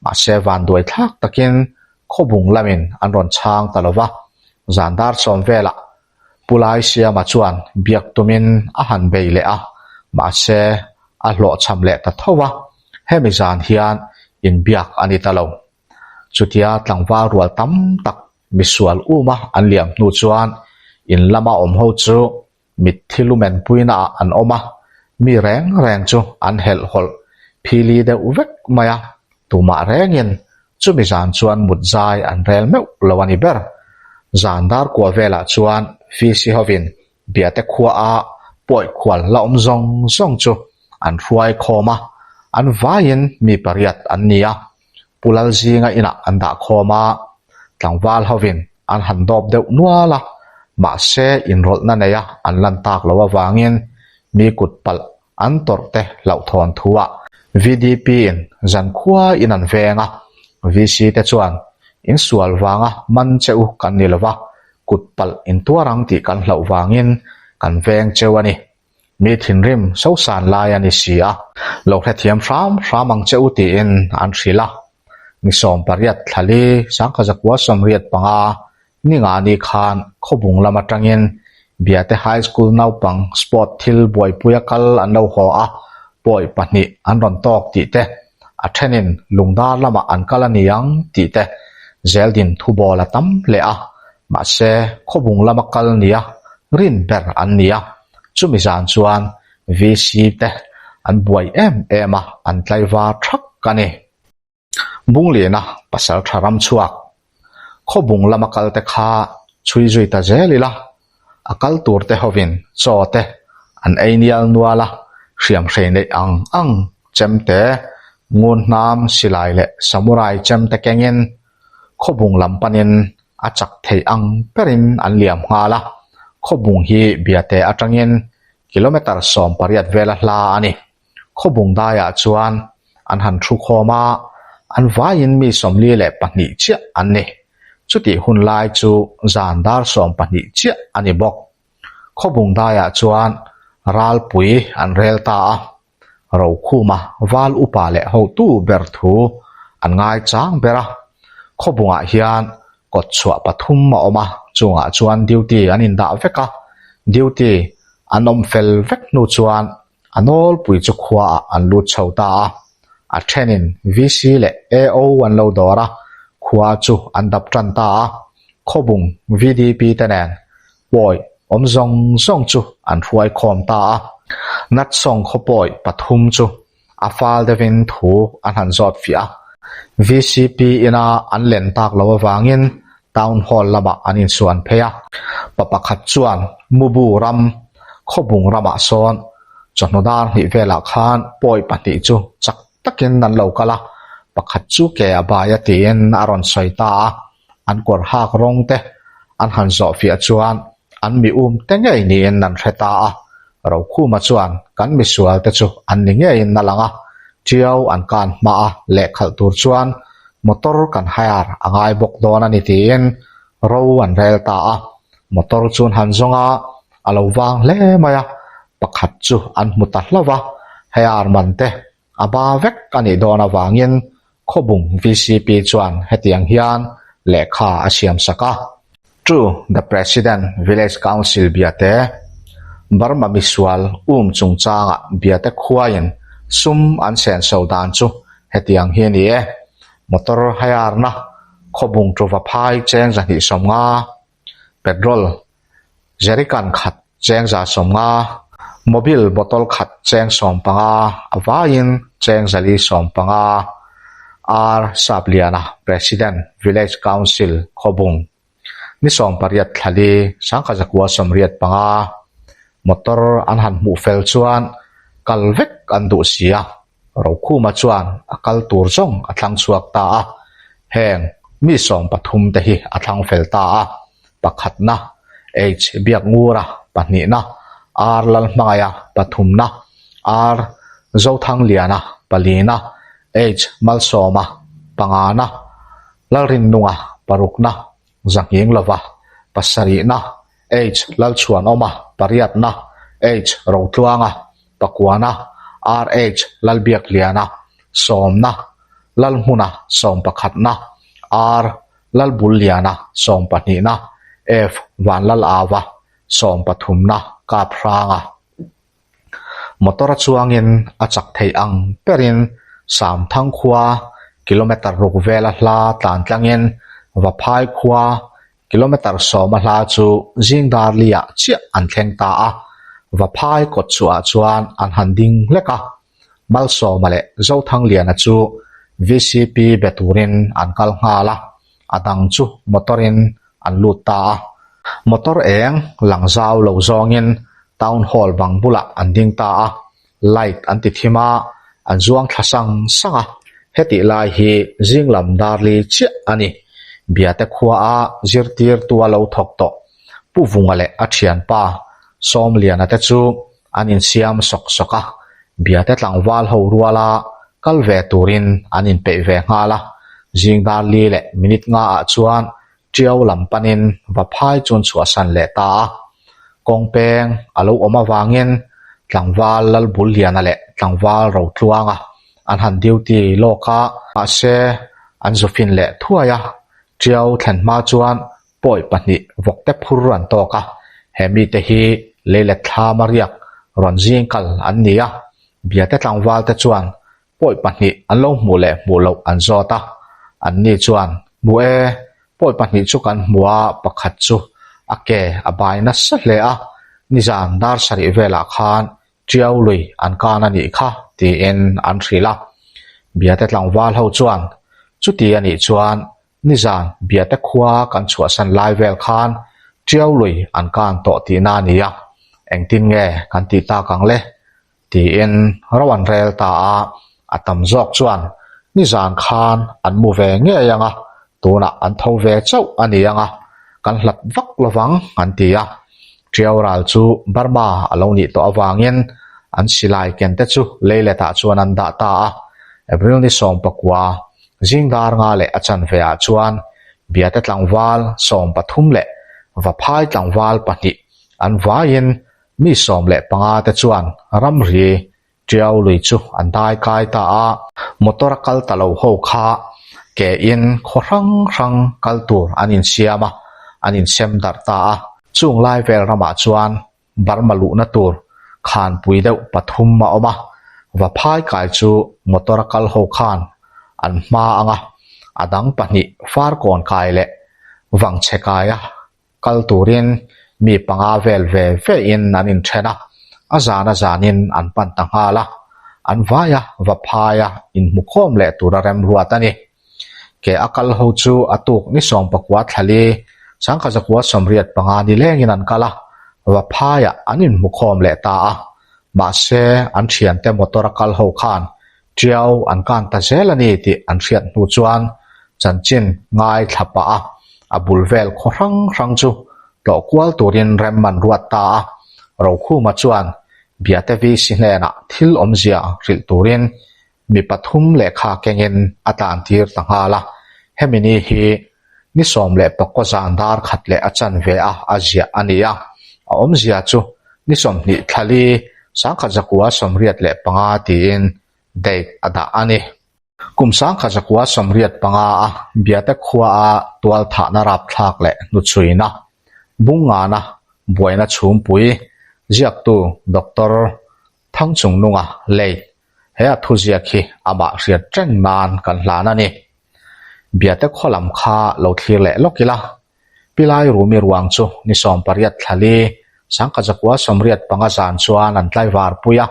mahse vanduai thlak takin khawbung lamin an rawn chhang ta lo va. Zan dar sawm velah Pu Lai Siama chuan biak tumin a han bei leh a, mahse a hlawhchham leh ta tho a, hemi zan hian inbiak a ni ta lo. Chutia tlangval rual tam tak misual uma an liam hnu chuan in lama awm ho chu mitthi lumen puinaah an awm a, mi reng reng chu an helhhawlh phili deuh vek mai a, tumah rengin Chumi zan chuan mut zai an rel meuh lo a ni ber. Zan dar kua velah chuan VC hovin Biate khuaa pawi khual la awm zawng zawng chu an hruai khawm a, an vaiin mi pariat an ni a. Pu Lalzinga inah an dah khawm a, tlangval hovin an han dawp deuh nual a, mahse inrawlhna neia an lan tak loh avangin mi kut palh An tawrh te hlauhthawn thuah VDP in zankhua in an veng a, VC te chuan in sual vanga man che u kan ni lova, kut palh in tuar ang tih kan hlauh vangin kan veng cheu a ni. Mi thinrim sosan lai a ni si a, lo hrethiam hram hram ang che u tiin an hrilh a. Ni 18 thlali sangkha 185 Ningani khan Khawbung lam atangin Biate High School naupang sport thil buaipuia kal an lo haw a, pawi pahnih an rawn tawk tih te, a thenin Lungdar lamah an kal a ni ang tih te zeldin thubawl a tam hle a, mahse Khawbung lama kal nia rin ber an ni a, chumi zan chuan VC te an buai em em a, an tlaivar thak a ni. Bungliana pasal tha ram chhuak khawbung lama kal te kha chhui zui ta zel ila, a kal tur te hovin chaw te an ei nial nual a, hriam hrei neih ang ang chem te, ngun hnam silai leh samurai chem te kengin khawbung lam panin a chak theih ang berin an liam nghal a, khawbung hi Biate atangin kilometre 18 vela hla a ni. Khawbung daiah chuan an han thu khawm a, an vaiin mi 42 chiah an ni. Chutih hun lai chu zan dar 12 chiah a ni bawk. Khawbung daiah chuan ralpui an rel ta a, Rokhuma val upa leh hotu ber thu an ngaichang ber a. Khawbungah hian kawtchhuah pathum a awm a, chungah chuan duty an indah vek a, duty an awm fel vek hnu chuan A nawlpui chu khuaah an lut chho ta a, a thenin VC leh AO an lo dawr a, khua chu an dap tan ta a, Khawbung VDP te nen pawi awm zawng zawng chu an hruai khawm ta a. Natsawng khaw pawi pathum chu a fal deuhin thu an han zawt fiah a, VCP ina an len tak loh avangin Town Hall lamah an insuan phei a, pa pakhat chuan Mubu ram, Khawbung ramah sawn chawhnu dar hnih velah khan pawi pahnih chu chak takin an lo kal a, pakhat chu ke a bai a tiin a rawn sawi ta a, an kawr hak rawng te an han zawh fiah chuan. an mi um te ngei niin an hre ta a. Rokhuma chuan kan misual te chu an ni ngeiin a lang a, Tiau an kan hma a lehkhalh tur chuan motor kan hire a ngai bawk dawn a ni tiin ro an rel ta a. Motor chu an han zawng a, a lo vang hle mai a, pakhat chu an hmu ta hlauh a, hire man te a ba vek a nih dawn avangin Khawbung VCP chuan hetiang hian lehkha a siam sak a. To the President Village Council Biate, Burma misual um chungchangah Biate khuaiin sum an senso dan chu hetiang hi a ni e. Motor hire-na Khawbung Tuva phai cheng 250, petrol jerrycan khat cheng 150, mobile bottle khat cheng 15, a vaiin cheng 450. R Sapliana, President, Village Council, Khawbung. Ni 18 thlali, 1985, motor an han hmuh fel chuan kal vek an duh si a. Rokhuma chuan a kal tur zawng a thlang chhuak ta a, heng mi 13 te hi a thlang fel ta a, pakhatna H Biakngura, pahnihna R Lalhmangaia, pathumna R Zothangliana, palina H Malsawma, pangana Lalrinnunga, parukna Zanghing Lova, pasarihna H Lalchhuanawma, pariatna H Rotluanga, Pakuana, RH Lalbiakliana, sawmna, Lalhmuna, sawmpakhatna, R Lalbulliana, sawmpahnihna, F Vanlalava, sawmpathumna, Kaphranga. Motor a chuangin a chak theih ang berin Samthang khua kilometre ruk vela hla tlan tlangin Vaphai khua Kilometre sawma hla chu zing dar liah chiah an thleng ta a, Vaphai kawt chhuah chuan an han ding hlek a. Malsawma leh Zothangliana chu VCP be turin an kal nghal a, a dang chu motor-in an lut ta a. Motor eng lang zau lo zawngin Town Hall bang bulah an ding ta a, Light an ti thim a, an zuang thla sang sang a, hetih lai hi zing lam dar li chiah a ni. Biate khua a zirtirtu a lo thawk tawh Pu Vunga leh a thianpa Sawmliana te chu an insiam sawk sawk a, Biate tlangval ho ruala kal ve turin an inpeih ve nghal a, zing dar li leh minute nga ah chuan Tiau lam panin Vaphai chuan chhuahsan leh ta a. Kawng peng a lo awm avangin tlangval Lalbulliana leh tlangval Rotluanga an han duty lawk a, mahse an zufin leh thuai a. Tiau thlen hma chuan pawi pahnih vawkte phur an tawk a, he mite hi leilet thlam a riak rawn zing kal an ni a. Biate tlangval te chuan Pawi pahnih an lo hmuh leh hmuh loh an zawt a, anni chuan, Hmu e, pawi pahnih chu kan hmu a, pakhat chu a ke a bai nasa hle a, nizan dar sarih velah khan Tiau lui an kan a nih kha, tiin an hrilh a. Biate tlangval ho chuan, Chuti a nih chuan nizan Biate khua kan chhuahsan lai vel khan Tiau lui an kan tawh tihna a ni a, engtin nge kan tih tak ang le? Tiin ro an rel ta a, a tam zawk chuan nizan khan an mu ve ngei ang a, tunah an tho ve chauh a ni ang a, kan hlat vak lovang an ti a. Tiau ral chu Burma a lo nih tawh avangin an silai ken te chu leiletah chuan an dah ta a, April ni 19 zing dar nga leh a chanve ah chuan Biate tlangval 13 leh Vaphai tlangval pahnih an vaiin Mi 15 te chuan ramri Tiau lui chu an dai kai ta a, motor a kal ta lo ho kha ke in khaw hrang hrang kal tur an insiam a, an insem darh ta a. Chung lai vel ramah chuan Burma luhna tur khanpui deuh pathum a awm a, Vaphai kai chu motor a kal ho khan an hma ang a, a dang pahnih Farkawn kai leh Vangchhe kaia Kal turin mi panga vel ve ve in an inthen a, a zan a zanin an pan ta nghal a, an vai a, va phai a, inhmukhawm leh tura remruat a ni. Ke a kal ho chu a tuk ni 19 thlali, 1985 ni lengin an kal a, va phaiah an inhmukhawm leh ta a, mahse an thiante motor a kal ho khan Tiau an kan ta zel a ni tih an hriat hnu chuan chanchin ngaithla pah a, a bul vel khaw hrang hrang chu Tlawh kual turin rem an ruat ta a, Rokhuma chuan Biate VC hnenah thil awmzia hrilh turin mi pathum lehkha kengin a tlantir ta nghal a, hemi ni hi ni 19 zan dar khat leh a chanve a a ziah a ni a, a awmzia chu ni 20 thlali 1985 tiin date a dah a ni. Kum 1985 a Biate khua a tualthahna rapthlak leh hnuchhuina, bungngana buaina chhumpui ziaktu Doctor Thangchungnunga late he a thuziak hi amah hriat reng nan kan hlan a ni. Biate khaw lam kha lo thlir leh lawk ila, Pilai Rumi ruang chu ni 18 thlali 1985 zan chuan an tlaivar pui a,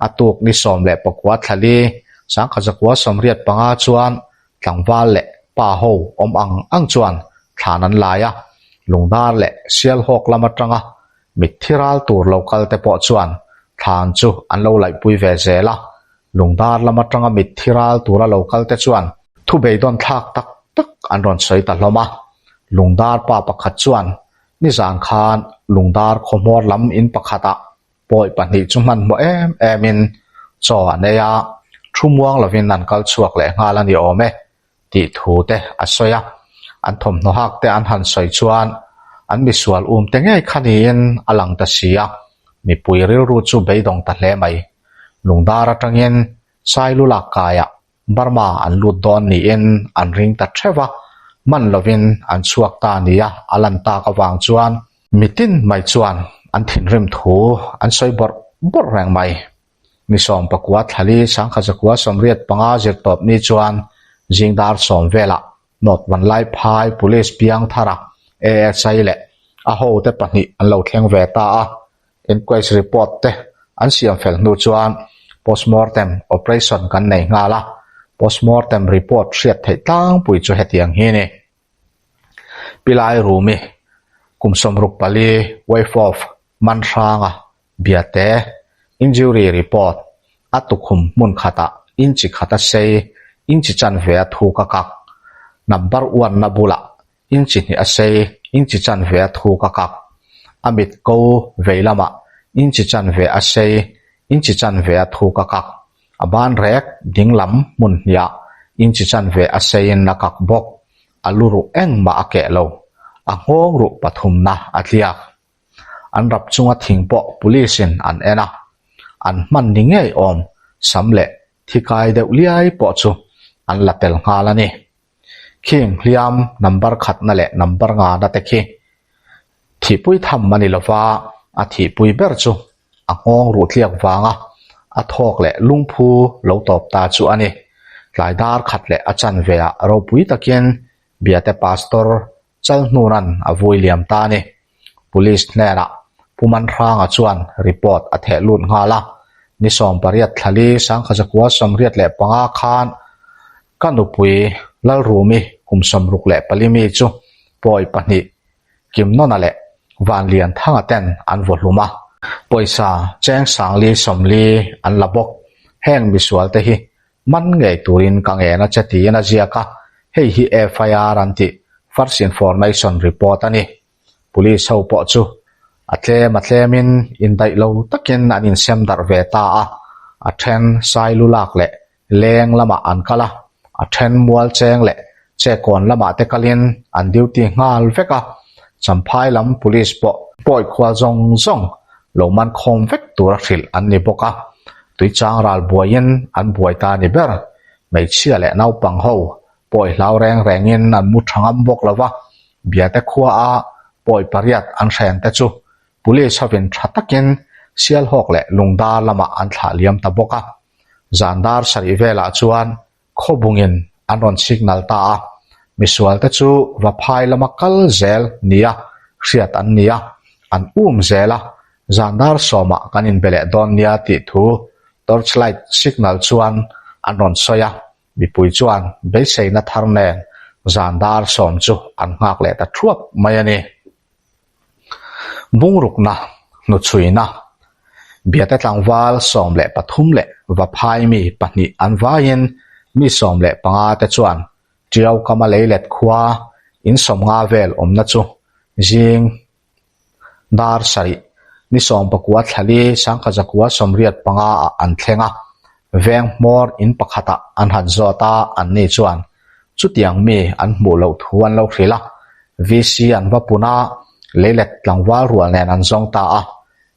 a tuk ni 19 thlali 1985 chuan tlangval leh pa ho awm ang ang chuan thlan an lai a, Lungdar leh Sialhawk lam atanga mitthi ral tur lo kal te pawh chuan thlan chu an lo laihpui ve zel a, Lungdar lam atanga mitthi ral tura lo kal te chuan thu beidawn thlak tak tak an rawn sawi ta hlawm a. Lungdar pa pakhat chuan nizan khan Lungdar khawhmawr lam in pakhatah pawi pahnih chu hmanhmawh em emin chaw an ei a, thu muang lovin an kal chhuak leh nghal a ni awm e tih thu te a sawi a. An thawmhnaw hak te an han sawi chuan an misual um te ngei kha niin a lang ta si a, mipui rilru chu beidawng ta hle mai. Lungdar atangin Sailu lak kaiah Burma an lut dawn niin an ring ta theuh a, man lovin an chhuak ta nia a lan tak avang chuan mitin mai chuan an thinrim thu an sawi bawrh bawrh reng mai. Ni 19 thlali 1985 zirtawp ni chuan zingdar sawm velah North Vanlaiphai Police Piangthara ASI leh a hote pahnih an lo thleng ve ta a, Inquest report te an siam fel hnu chuan postmortem operation kan nei nghal a, postmortem report hriat theih tlangpui chu hetiang hi a ni. Pilai Rumi, kum 64, wife of Manhranga, Biate, injury report, a tukhum hmun khatah inchi khat a sei, inchi chanve a thuk a kak, number uanna bulah Inchi hnih a sei, inchi chanve a thuk a kak. A mit ko vei lamah inchi chanve a sei, inchi chanve a thuk a kak. A ban rek ding lam hmun hniah inchi chanve a seiin a kak bawk. A lu ruh engmah a keh lo. A nghawng ruh pathumna a tliak. An rap chunga thing pawh police in an en a. An hman ni ngei awm sam leh thi kai deuh liai pawh chu an la tel nghal a ni. Khing hliam number khatna leh number ngana te khi thihpui tham a ni lova, a thihpui ber chu a nghawng ruh tliak vanga a thawk leh lungphu lo tawp ta chu a ni. Tlai dar khat leh a chanve ah ropui takin Biate Pastor Chalhnuna'n a vui liam ta a ni. Police hnenah Pu Manhranga chuan report a theh lut nghal a, ni 18 thlali 1985 khan ka nupui Lalrumi kum 64 mi chu pawi pahnih Kimnawna leh Vanlianthanga ten an vaw hlum a. Pawisa cheng sangli sawmli an la bawk. Heng misualte hi Man ngei turin ka ngen a che tiin a ziak a, hei hi FIR an tih, First Information Report a ni. Police ho pawh chu a tlem a tlemin indaih lo takin an insem darh ve ta a, a then Sailu lak leh Leng lamah an kal a, a then Mualcheng leh Chekawn lamah te kalin an duty nghal vek a, Champhai lam police pawh pawi khual zawng zawng lo man khawm vek tura hrilh an ni bawk a, tuichang ral buaiin an buai ta ni ber. Hmeichhia leh naupang ho pawi hlau reng rengin an mu tha ngam bawk lo va, Biate khua a pawi pariat an hren te chu police hovin tha takin Sialhawk leh Lungdar lamah an thlah liam ta bawk a. Zan dar sarih velah chuan Khawbungin an rawn signal ta a, misualte chu Vaphai lama kal zel nia hriat an ni a, an um zel a, zan dar sawmah kan inbe leh dawn nia tih thu torchlight signal chuan an rawn sawi a, mipui chuan beiseina thar nen zan dar sawm chu an nghak leh ta thuap mai a ni. Bungrukna, hnuchhuina, Biate tlangval 13 leh Vaphai mi pahnih an vaiin mi 15 te chuan Tiau kama leilet khua in 50 vel awmna chu zing. Dar sarih, ni 19 thlali 1995 ah an thleng a, veng hmawr in pakhatah an han zawt a, anni chuan chutiang mi an hmuh loh thu an lo hrilh a, VC an va pun a, leilet tlangval rual nen an zawng ta a,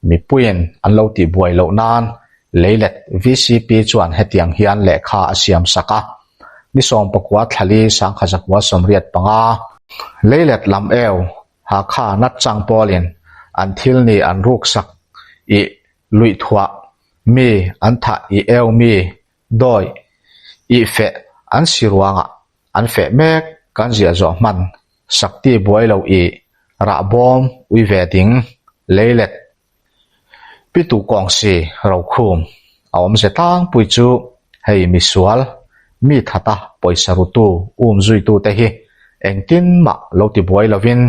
mipuiin an lo tihbuai loh nan leilet VCP chuan hetiang hian lehkha a siam sak a, ni 19 thlali 1985, leilet lam eu Hakha natchang pawlin an thil ni an ruksak i luihthuah mi an thah i eu mi dawi i feh an si ruangah an feh mek kan ziah zawh hman sakti buai lo i rahbawm ui ve ding leilet Pitu kawngsi rokhum a awmze tlangpui chu hei misual, mi thata pawisa rutu um zuitute hi engtin mah lo ti buai lovin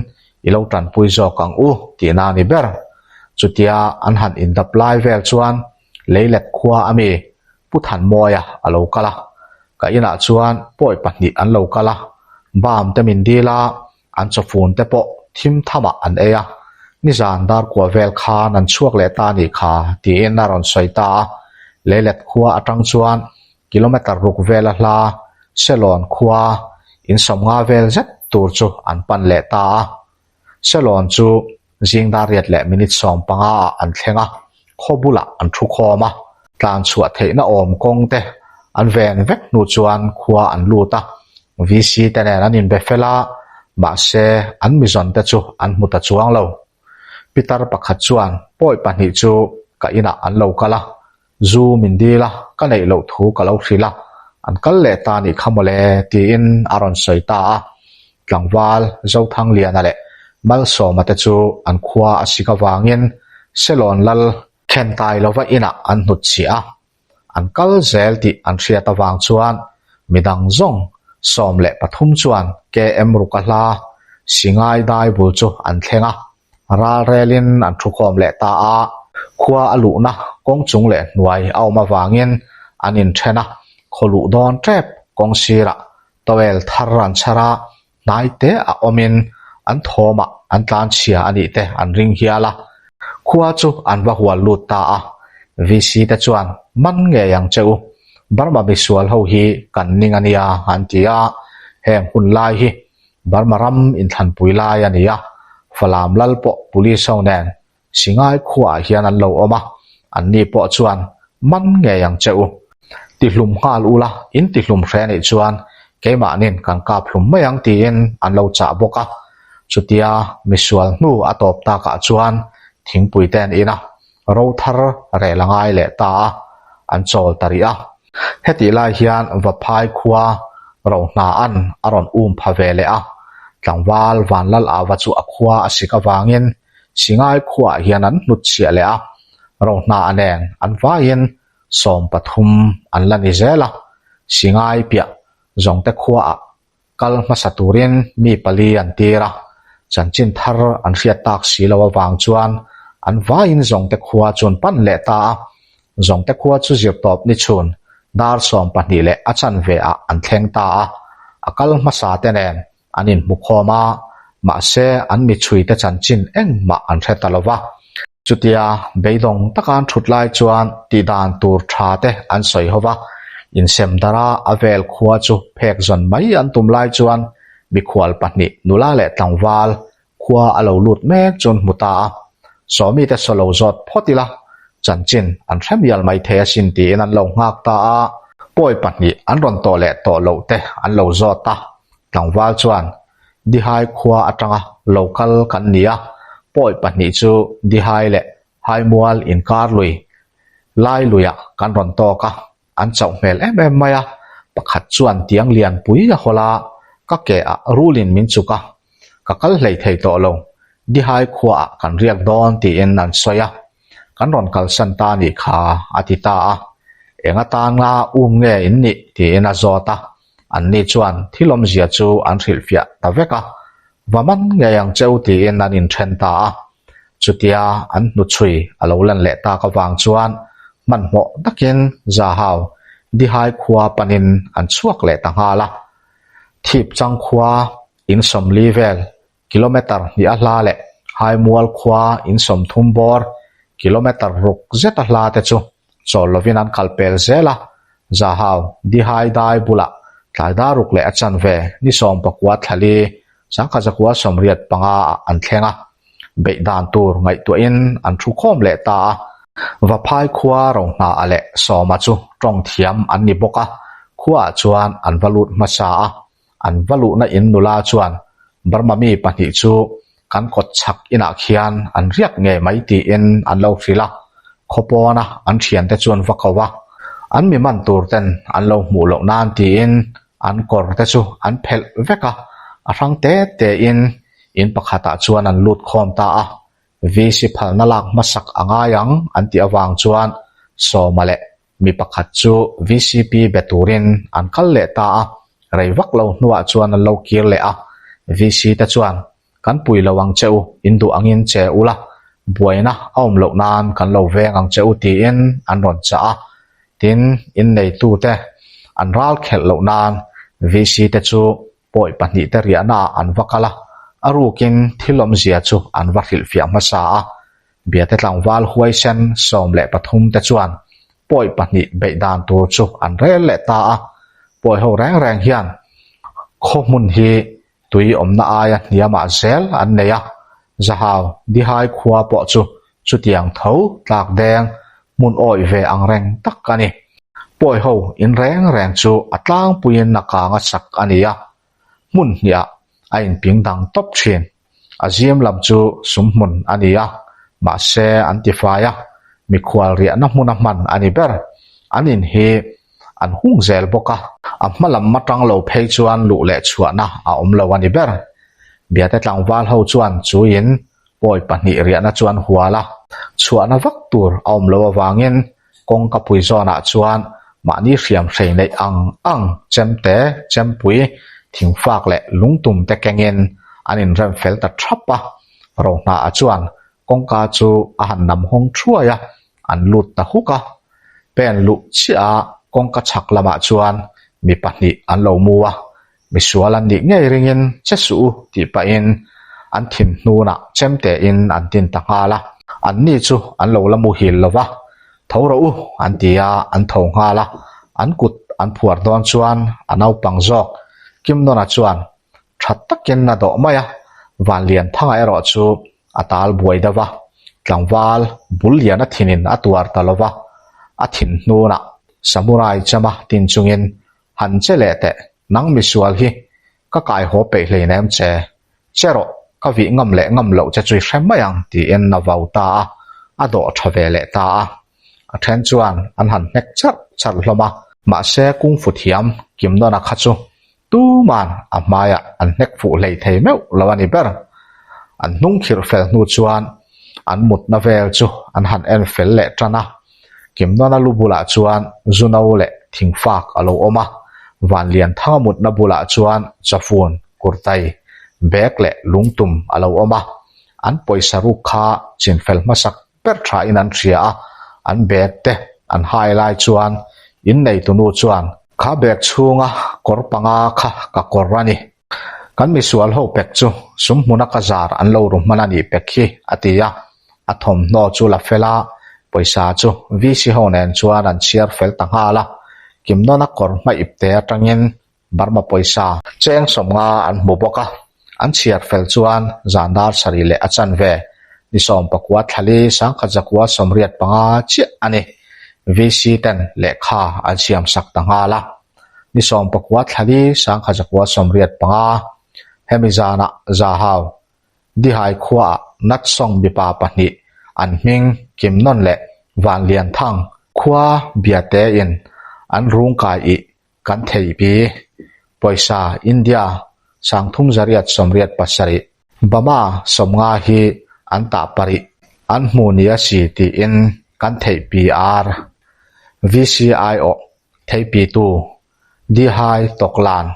i lo tanpui zawk ang u tihna a ni ber. Chutia an han indap lai vel chuan leilet khua a mi Pu Thanmawia a lo kal a, ka inah chuan pawi pahnih an lo kal a, bam te min dil a, An chawfun te pawh thim thamah an ei a, nizan dar kua vel khan an chhuak leh ta a nih kha, tiin a rawn sawi ta a. Leilet khua atang chuan kilometre ruk vela hla Selawn khua in 50 vel zet tur chu an pan leh ta a. Selawn chu Zing dar riat leh minute 15 ah an thleng a, khaw bulah an thu khawm a, tlan chhuah theihna awm kawng te an ven vek hnu chuan khua an lut a, VC te nen an inbe fel a, mahse an mizawn te chu an hmu ta chuang lo. Pitar pakhat chuan pawi pahnih chu ka inah an lo kal a, Zu min dil a, ka neih loh thu ka lo hrilh a, an kal leh ta nih kha mawle tiin a rawn sawi ta a. Tlangval Zothangliana leh Malsawma te chu an khua a sik avangin Selawn lal Khentai lova inah an hnutchhiah a, an kal zel tih an hriat avang chuan midang zawng 13 chuan KM Ruka hla Singai dai bul chu an thleng a. Ral relin an thukhawm leh ta a, khua a luhna kawng chung leh hnuai a awm avangin an inthen a, khaw luh dawn tep kawng sirah towel thar an chhar a, hnai te a awmin an thawmah an tlanchhia a nih te an ring hial a, khua chu an va hual lut ta a, VC te chuan man ngei ang che u, Burma misual ho hi kan ning a nia an ti a, heng hun lai hi Burma ram inthlanpui lai a ni a, Falam lal pawh police ho nen Singai khuaah hian an lo awm a, anni pawh chuan man ngei ang che u. Tihlum nghal ula, in tihlum hre anih chuan keimahnin kan kap hlum mai ang tiin an lo chah bawk a. Chutia misual hnu a tawp takah chuan thingpui te an in a, ro thar rel a ngai leh ta a, an chawl ta rih a. Hetih lai hian Vaphai khua Rohna'n a rawn um pha ve leh a, tlangval Vanlal Ava chu a khua a sik avangin Singai khuaah hian an hnutchhiah leh a, Rohna'a nen an vaiin 13 an la ni zel a, Singai piah Zawngte khuaah Kal hmasa turin mi pali an tir a, chanchin thar an hriat tak si lo avang chuan an vaiin Zawngte khua chu an pan leh ta a. Zawngte khua chu zirtawp ni chhun dar 12 leh a chanve ah an thleng ta a, a kal hmasa te nen an inhmu khawm a, mahse an michhuite chanchin engmah an hre ta lo va. Chutia beidawng taka an thut lai chuan tihdan tur tha te an sawi ho va, insem dara a vel khua chu phek zawn mai an tum lai chuan mikhual pahnih nula leh tlangval khua a lo lut mek chu an hmu ta a. Sawmi te saw lo zawt phawt ila, chanchin an hre mial mai thei asin tiin an lo nghak ta a. Pawi pahnih an rawn tawh leh tawh loh te an lo zawt a, tlangval chuan Dihai khua atanga lo kal kan ni a, pawi pahnih chu Dihai leh Haimual inkar lui lai luiah kan rawn tawk a, an chauh hmel em em mai a, pakhat chuan tiang lian pui a hawl a, ka ke ah rulin min chuk a, ka kal hlei thei tawh lo, Dihai khuaah kan riak dawn tiin an sawi a, kan rawn kalsan ta a nih kha a ti ta a, eng atanga um nge in nih tiin a zawt a. Anni chuan thil awmzia chu an hrilhfiah ta vek a, va man ngei ang che u tiin an inthen ta a. Chutia an hnuchhui a lo lan leh tak avang chuan hmanhmawh takin Zahau Dihai khua panin an chhuak leh ta nghal a. Thip chang khua in 40 vel kilometre hnih a hla leh Haimual khua in 30 bawr, kilometre ruk zeta hla te chu chawl lovin an kal pel zel a, Zahau, Dihai dai bulah tlai dar ruk leh a chanve ni 19 thlali 1985 ah an thleng a, beih dan tur ngaihtuahin an thu khawm leh ta a. Vaphai khua Rohnaah leh Sawma chu tawng thiam an ni bawk a, khuaah chuan an va lut hmasa a, an va luhna in nula chuan Burma mi pahnih chu kan kawt chhak inah khian an riak ngei mai tiin an lo hrilh a, khaw pawna an thiante chuan va ko a, an mi man tur ten an lo hmuh loh nan tiin an kawr te chu an phelh vek a, a hrang te te in in pakhatah chuan an lut khawm ta a, VC phalna lak hmasak a ngai ang an tih avang chuan Sawma leh mi pakhat chu VCP be turin an kal leh ta a, rei vak lo hnuah chuan an lo kir leh a, VC te chuan kan pui lo ang che u, in duh angin che ula, buaina a awm loh nan kan lo veng ang che u tiin an rawn chah a, tin inneitute an ral khelh loh nan VC te chu pawi pahnihte riahnaah an va kal a, a rukin thil awmzia chu an va hrilhfiah hmasa a. Biate tlangval huaisen 13 te chuan pawi pahnih beih dan tur chu an rel leh ta a. Pawi ho reng reng hian khaw hmun hi tui awmna aia hniamah zel an nei a, Zahau Dihai khua pawh chu chutiang tho tlak deng hmun awih ve ang reng tak a ni. Pawi ho in reng reng chu a tlangpuiin a kang a sak a ni a, hmun hniah a inping dang tawp thin. A zim lam chu sum hmun a ni a, mahse an tifai a, mikhual riahna hmuna hman a ni ber. An in hi an hung zel bawk a, a hma lam atang lo phei chuan luh leh chhuahna a awm lo a ni ber. Biate tlangval ho chuan chu in pawi pahnih riahna chuan hual a, chhuahna vak tur a awm lo avangin kawngka pui zawnah chuan mahni hriam hrei neih ang ang chemte, chempui, thingfak leh lungtum te kengin an inrem fel ta thap a. Rohnaah chuan kawngka chu a han nam hawng thuai a, an lut ta huk a. Pen luh chiah a kawngka chhak lamah chuan mi pahnih an lo mu a, misual an nih ngei ringin che suh u tih pahin an thin hnunah chemtein an tin ta nghal a. Anni chu an lo la muhil lo va, Tho rawh u an ti a, an tho nghal a. An kut an phuar dawn chuan a naupang zawk Kimnawna chuan tha takin a dawh mai a, Vanlianthanga erawh chu a tal buai deuh a, tlangval bul lian a thinin a tuar ta lo va, a thin hnunah Samurai chama tin chungin han che leh teh, nang misual hi ka kai haw peih hleinem che, che rawh, ka vih ngam leh ngam loh che chu i hre mai ang tiin a vau ta a, a dawh tha ve leh ta a. A then chuan an han hnek charh charh hlawm a, mahse kungfu thiam Kimnawna kha chu Tuman a hmaiah an hnek fuh hlei thei meuh lo a ni ber. An hnung khirh fel hnu chuan an mutna vel chu an han en fel leh tan a. Kimnawna lu bulah chuan zu no leh thingfak a lo awm a, Vanlianthanga mutna bulah chuan chawfun, kurtai, bag leh lungtum a lo awm a. An pawisa ruk kha chinfel hmasak ber thain an hria a, an bag te an hai lai chuan inneitunu chuan, Kha bag chhunga kawr panga kha ka kawr a ni. Kan misual ho pek chu sum hmuna ka zar an lo ru hman a nih pek hi, a ti a. A thawmhnaw chu la fel a, pawisa chu VC ho nen chuan an chhiar fel ta nghal a. Kimnawna kawr hma ipte atangin Burma pawisa cheng 50 an hmu bawk a, an chhiar fel chuan zan dar sarih leh a chanve ni 19 thlali 1985 chiah a ni. VC ten lehkha an siam sak ta nghal a, ni 19 thlali 1985 hemi zanah Zahau Dihai khuaah Natsawng mipa pahnih an hming Kimnawn leh Vanlianthang khua Biate-in an rungkai ih Kan theipi, pawisa India 387, Bama 50 hi an tah parih an hmu ni a si tiin kan theihpi ar. VCI aw theipitu Dihai Tawklan.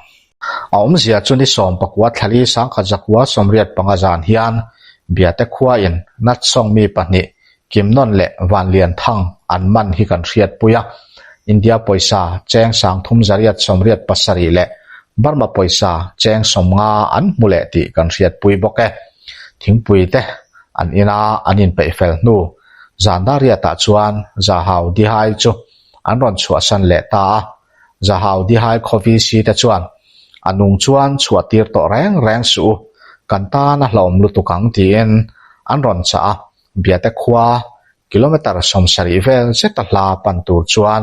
A awmzia chu ni 19 thlali 1985 zan hian Biate khuain Natsawng mi pahnih Kimnawn leh Vanlianthang an man hi kan hriatpui a, India pawisa cheng 387 leh Burma pawisa cheng 50 an hmu leh tih kan hriatpui bawk e. Thingpui te. An ina an inpeih fel hnu zan Dariatah chuan Zahau Dihai chu an rawn chhuahsan leh ta a. Zahau Dihai khaw VC te chuan, A nung chuan chhuah tir tawh reng reng suh u, kan tan a hlauhawm lutuk ang tiin an rawn chah a. Biate khua kilometre 70 vel zeta hla pan tur chuan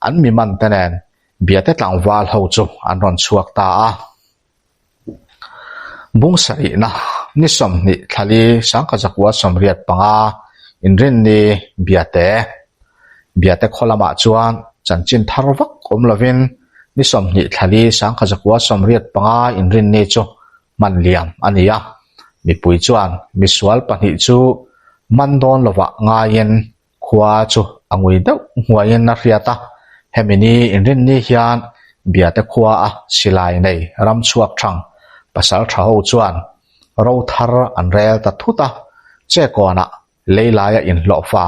an mi man te nen Biate tlangval ho chu an rawn chhuak ta a. Bung sarihna, ni 20 thlali sangkha zakua 85 inrinni Biate. Biate khaw lamah chuan chanchin thar vak awm lovin ni 20 thlali sangkha zakua 85 inrinni chu hman liam a ni a. Mipui chuan misual pahnih chu man dawn lovah ngaiin Khua chu a ngui deuh nghuaiin a hriat a, hemi ni inrinni hian Biate khua a silai nei ram chhuak thang pasal tha ho chuan ro thar an rel ta thut a, Chekawnah leilaia inhlawhfa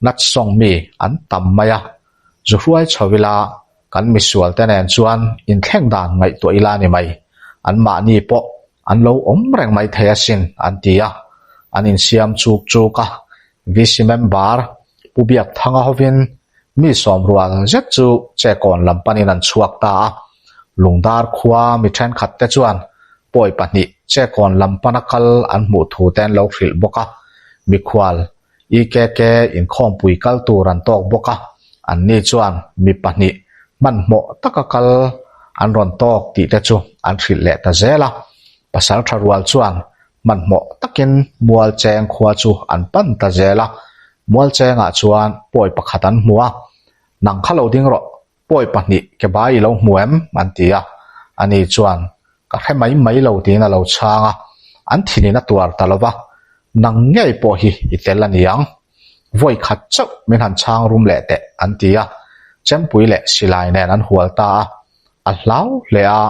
Natsawng mi an tam mai a, zu hruai chho ila kan misual te nen chuan inthleng dan ngaihtuah ila ni mai, anmahni pawh an lo awm reng mai thei asin an ti a, an insiam chuk chuk a, VC member Pu Biakthanga hovin mi sawm rual zet chu Chekawn lam panin an chhuak ta a, Lungdar khua mi thenkhat te chuan pawi pahnih Chekawn lam pana kal an hmuh thu te an lo hrilh bawk a, mikhual EKK inkhawmpui kal tur an tawk bawk a, anni chuan mi pahnih hmanhmawh taka kal an rawn tawk tih te chu an hrilh leh ta zel a. Pasal tha rual chuan hmanhmawh takin Mualcheng khua chu an pan ta zel a, Mualchengah chuan pawi pakhat an hmu a, Nang kha lo ding rawh, pawi pahnih ke bai i lo hmu em? an ti a, ani chuan Ka hre mai mai lo tiin a lo chhang a, an thinin a tuar ta lo va, Nang ngei pawh hi i tel a ni ang. Vawi khat chauh min han chhang rum leh teh, an ti a, Chempui leh silai nen an hual ta a, a hlau hle a,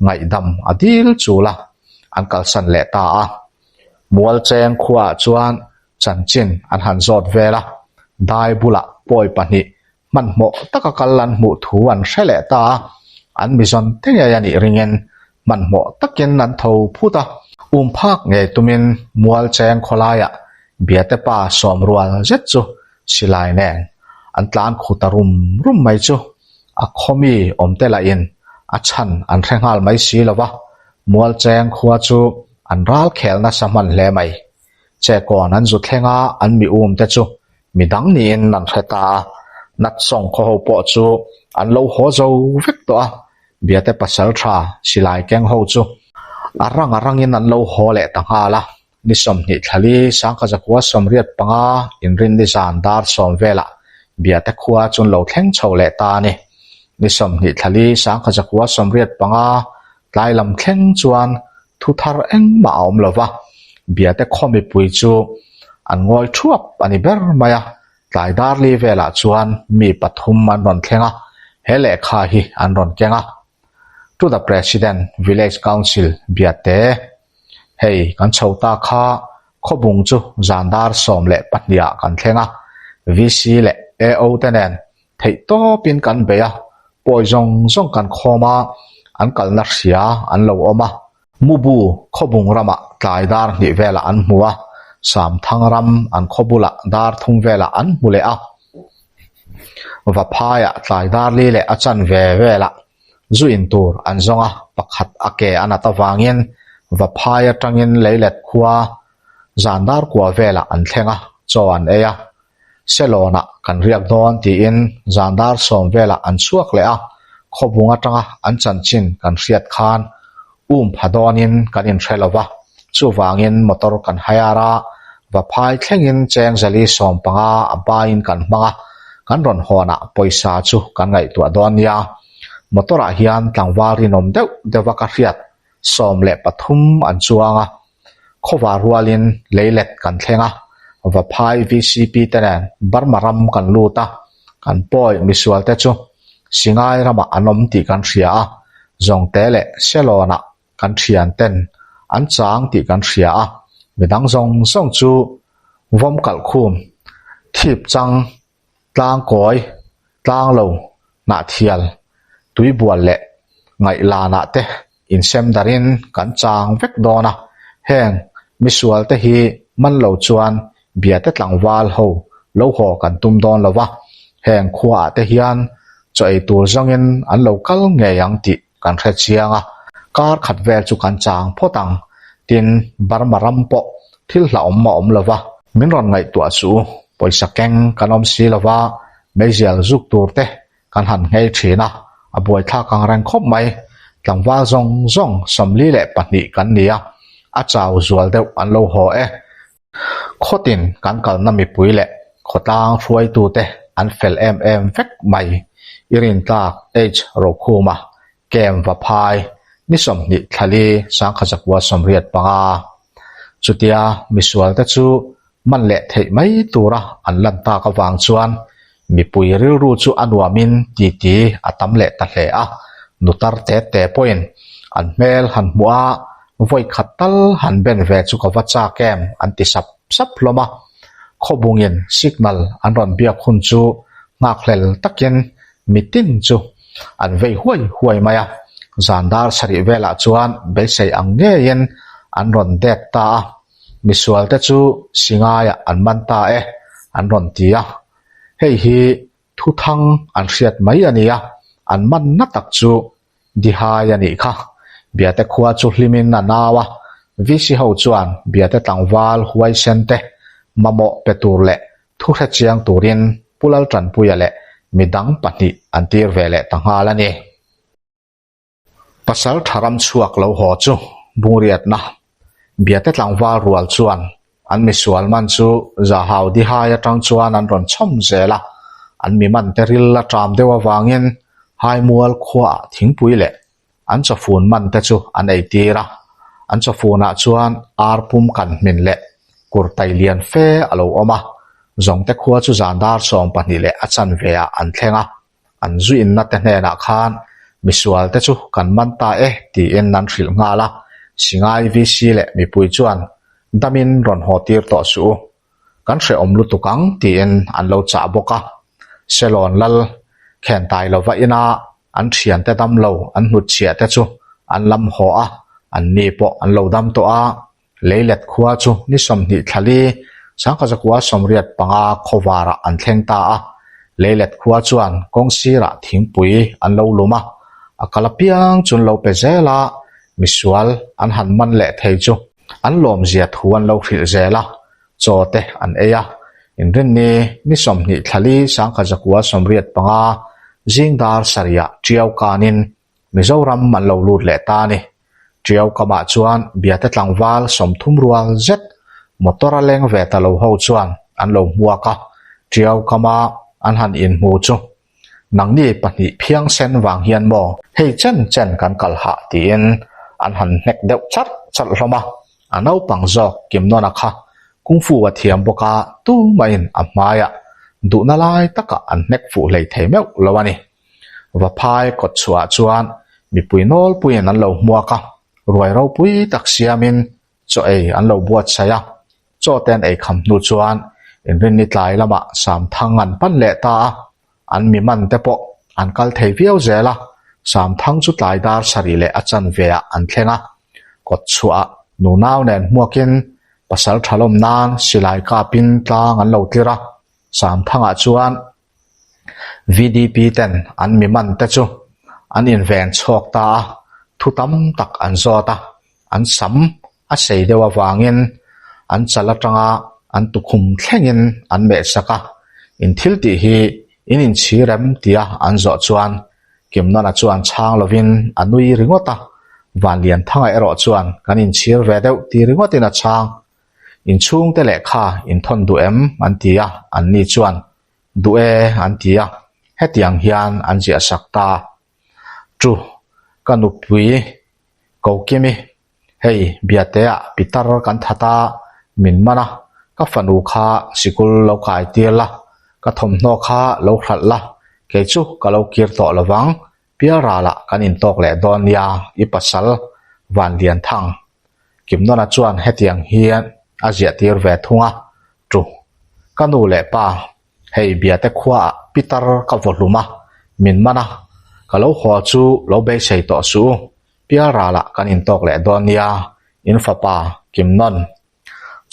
ngaihdam a dil chul a, an kalsan leh ta a. Mualcheng khuaah chuan chanchin an han zawt vel a, dai bulah pawi pahnih hmanhmawh taka kal an hmuh thu an hre leh ta a, an mizawn te ngei a nih ringin hmanhmawh takin an tho phut a. Um phak ngei tumin Mualcheng khawlaiah Biate pa sawm rual zet chu silai nen an tlan khu ta rum rum mai chu a khawmi awmte lahin a chhan an hre nghal mai si lo va, Mualcheng khua chu an ral khel nasa hman hle mai. Chekawn an zu thleng a, an mi um te chu mi dang niin an hre ta a, Natsawng khaw ho pawh chu an lo haw zo vek tawh a, Biate pasal tha silai keng ho chu a rang a rangin an lo haw leh ta nghal a. Ni 20 thlali sangkha zakua 85 inrinni zan dar sawm velah Biate khua chu an lo thleng chho leh ta a ni. Ni 20 thlali sangkha zakua 85 tlai lam thleng chuan thu thar engmah a awm lo va, Biate khaw mipui chu an ngawi thuap a ni ber mai a. Tlai dar li velah chuan mi pathum an rawn thleng a, he lehkha hi an rawn keng a. To the President, Village Council, Biate. Hei, kan chho ta kha khawbung chu zan dar 12 ah kan thleng a, VC leh AO te nen theih tawpin kan bei a, pawi zawng zawng kan khawm a, an kalna hria an lo awm a. Mubu khawbung ramah tlai dar hnih velah an hmu a, Samthang ram an khaw bulah dar thum velah an hmu leh a. Vaphaiah tlai dar li leh a chanve velah zu in tur an zawng a, pakhat a ke a nat avangin Vaphai atangin leilet khua zan dar kua velah an thleng a, chaw an ei a. Selawnah kan riak dawn tiin zan dar sawm velah an chhuak leh a, khawbung atanga an chanchin kan hriat khan um pha dawnin kan inhre lo va, chuvangin motor kan hire a, Vaphai thlengin cheng zali 15 a baiin kan hmang a, kan rawn hawnah pawisa chu kan ngaihtuah dawn nia. Motor-ah hian tlangval rinawm deuh deuha ka hriat 13 an chuang a, khawvar rualin leilet kan thleng a, Vaphai VCP te nen Burma ram kan lut a, kan pawi misual te chu Singai ramah an awm tih kan hria a, Zawngte leh Selawnah kan thian ten an chang tih kan hria a, midang zawng zawng chu vawm kalh khum, thip chang, tlang kawi, tlang lo, hnahthial, tuibual leh ngaihlanah te insem darin kan chang vek dawn a, heng. Misual te hi man lo chuan Biate tlangval ho lo haw kan tum dawn lo va, heng khuaah te hian chaw ei tur zawngin an lo kal ngei ang tih kan hre chiang a, kar khat vel chu kan chang phawt ang. Tin, Burma ram pawh thil hlauhawm a awm lo va. Min rawn ngaihtuah suh u, pawisa keng kan awm si lo va, meizial zuk tur te kan han nghei thin a, a buaithlak ang reng khawp mai. Tlangval zawng zawng 42 kan ni a, a chau zual deuh an lo haw e. Khawtin kan kalna mipui leh khawtlang hruaitute an fel em em vek mai. I rintlak H Rokhuma, Kem Vaphai, ni 20 thlali 1985. Chutia misualte chu man leh theih mai tura an lan tak avang chuan mipui rilru chu a nuamin titi a tam leh ta hle a, nutar te te pawhin an hmel han hmuh a, vawi khat tal han ben ve chu ka va chak em an ti sap sap hlawm a. Khawbungin signal an rawn biak hun chu nghakhlel takin mitin chu an vei huai huai mai a, zan dar sarih velah chuan beisei ang ngeiin an rawn dek ta a. Misualte chu Singaiah an man ta e, an rawn ti a. Hei hi thuthang an hriat mai a ni a, an man na tak chu Dihai a nih kha. Biate khua chu hlimin a nau a, VC ho chuan Biate tlangval huaisen te mamawh pe tur leh thu hre chiang turin Pu Laltanpuia leh midang pahnih an tir ve leh ta nghal a ni. Pasal tha ram chhuak lo haw chu Bungriatna Biate tlangval rual chuan an misual man chu Zahau Dihai atang chuan an rawn chhawm zel a, an mi man te ril a ṭam deuh avangin Haimual khuaah thingpui leh an chawfun man te chu an ei tir a, an chawfunah chuan ar pum kan hmin leh kurtai lian fe a lo awm a, Zawngte khua chu zan dar 12 leh a chanve ah an thleng a. An zuinna te hnenah khan misual te chu kan man ta e tiin an hrilh nghal a, Singai VC leh mipui chuan damin rawn haw tir tawh suh u, kan hrehawm lutuk ang tiin an lo chah bawk a. Selawn lal khentai lova ina an thiante dam lo an hnutchhiah te chu an lam haw a, an ni pawh an lo dam tawh a. Leilet khua chu ni 20 thlali 1985 khawvarah an thleng ta a, Leilet khua chuan kawng sirah thingpui an lo lum a, a kal apiang chu an lo pe zel a, misual an han man leh thei chu an lawmzia thu an lo hrilh zel a, chaw te an ei a. Inrinni ni 20 thlali 1985 zing dar sarihah Tiau kanin Mizoram an lo lut leh ta a ni. Tiau kamah chuan Biate tlangval 30 rual zet motor a leng ve ta lo ho chuan an lo hmuak a, Tiau kama an han inhmu chu nangni pahnih phiang sen vang hian maw hei chen chen kan kal hah tiin an han hnek deuh charh charh hlawm a, a naupang zawk Kimnawna kha kungfu a thiam bawk a tumahin a hmaiah duhna lai takah an hnek fuh hlei thei meuh lo a ni. Vaphai kawt chhuah chuan mipui nawlpuiin an lo hmuak a, ruai ropui tak siamin chaw ei an lo buatsaih a. Chaw te an ei kham hnu chuan inrinni tlai lamah Samthang an pan leh ta a, an mi man te pawh an kal thei viau zel a, Samthang chu tlai dar sarih leh a chanve ah an thleng a. Kawt chhuah nunau nen hmuakin pasal tha lawm nan silai kapin tlang an lo tlir a, Samthangah chuan VDP ten an mi man te chu an inven chhuak ta a, thu tam tak an zawt a, an sam a sei deuh avangin an chal atanga an tukhum thlengin an mehsak a, in thil tih hi in inchhir em tia an zawh chuan Kimnawna chuan chhang lovin a nui ringawt a, Vanlianthanga erawh chuan kan inchhir ve deuh ti ringawtin a chhang. Inchhungte lehkha inthawn duh em an ti a, anni chuan Duh e an ti a, hetiang hian an ziah sak ta. Chu, ka nupui Kokimi, hei Biateah pitar kan that a, min man a, ka fanu kha sikul lo kai tir la, ka thawmhnaw kha lo hralh la, kei chu ka lo kir tawh lovang, Pialralah kan intawk leh dawn nia, i pasal Vanlianthang. Kimnawna chuan hetiang hian a ziah tir ve thung a, Chu, ka nu leh pa, hei Biate khuaah pitar ka vaw hlum a, min man a, ka lo haw chu lo beisei tawh suh u, Pialralah kan intawk leh dawn nia, in fapa Kimnawn.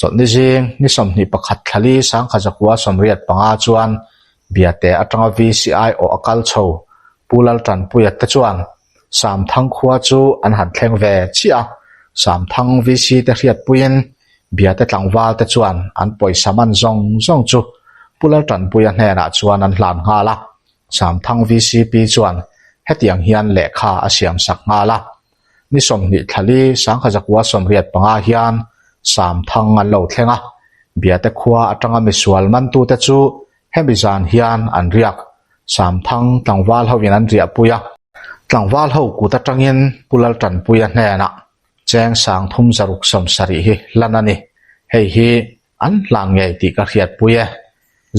Chawlhni zing ni 21 thlali 1985 chuan Biate atanga VCI awh a kal chho Pu Laltanpuia te chuan Samthang khua chu an han thleng ve chiah a, Samthang VC te hriatpuiin Biate tlangval te chuan an pawisa man zawng zawng chu Pu Laltanpuia hnenah chuan an hlan nghal a, Samthang VCP chuan hetiang hian lehkha a siam sak nghal a. Ni 20 thlali 1985 hian Samthang an lo thleng a, Biate khua atanga misual mantute chu hemi zan hian an riak. Samthang tlangval hoin an riahpui a, tlangval ho kut atangin Pu Laltanpuia hnenah cheng 3670 hi hlan a ni. Hei hi an hlan ngei tih ka hriatpui e.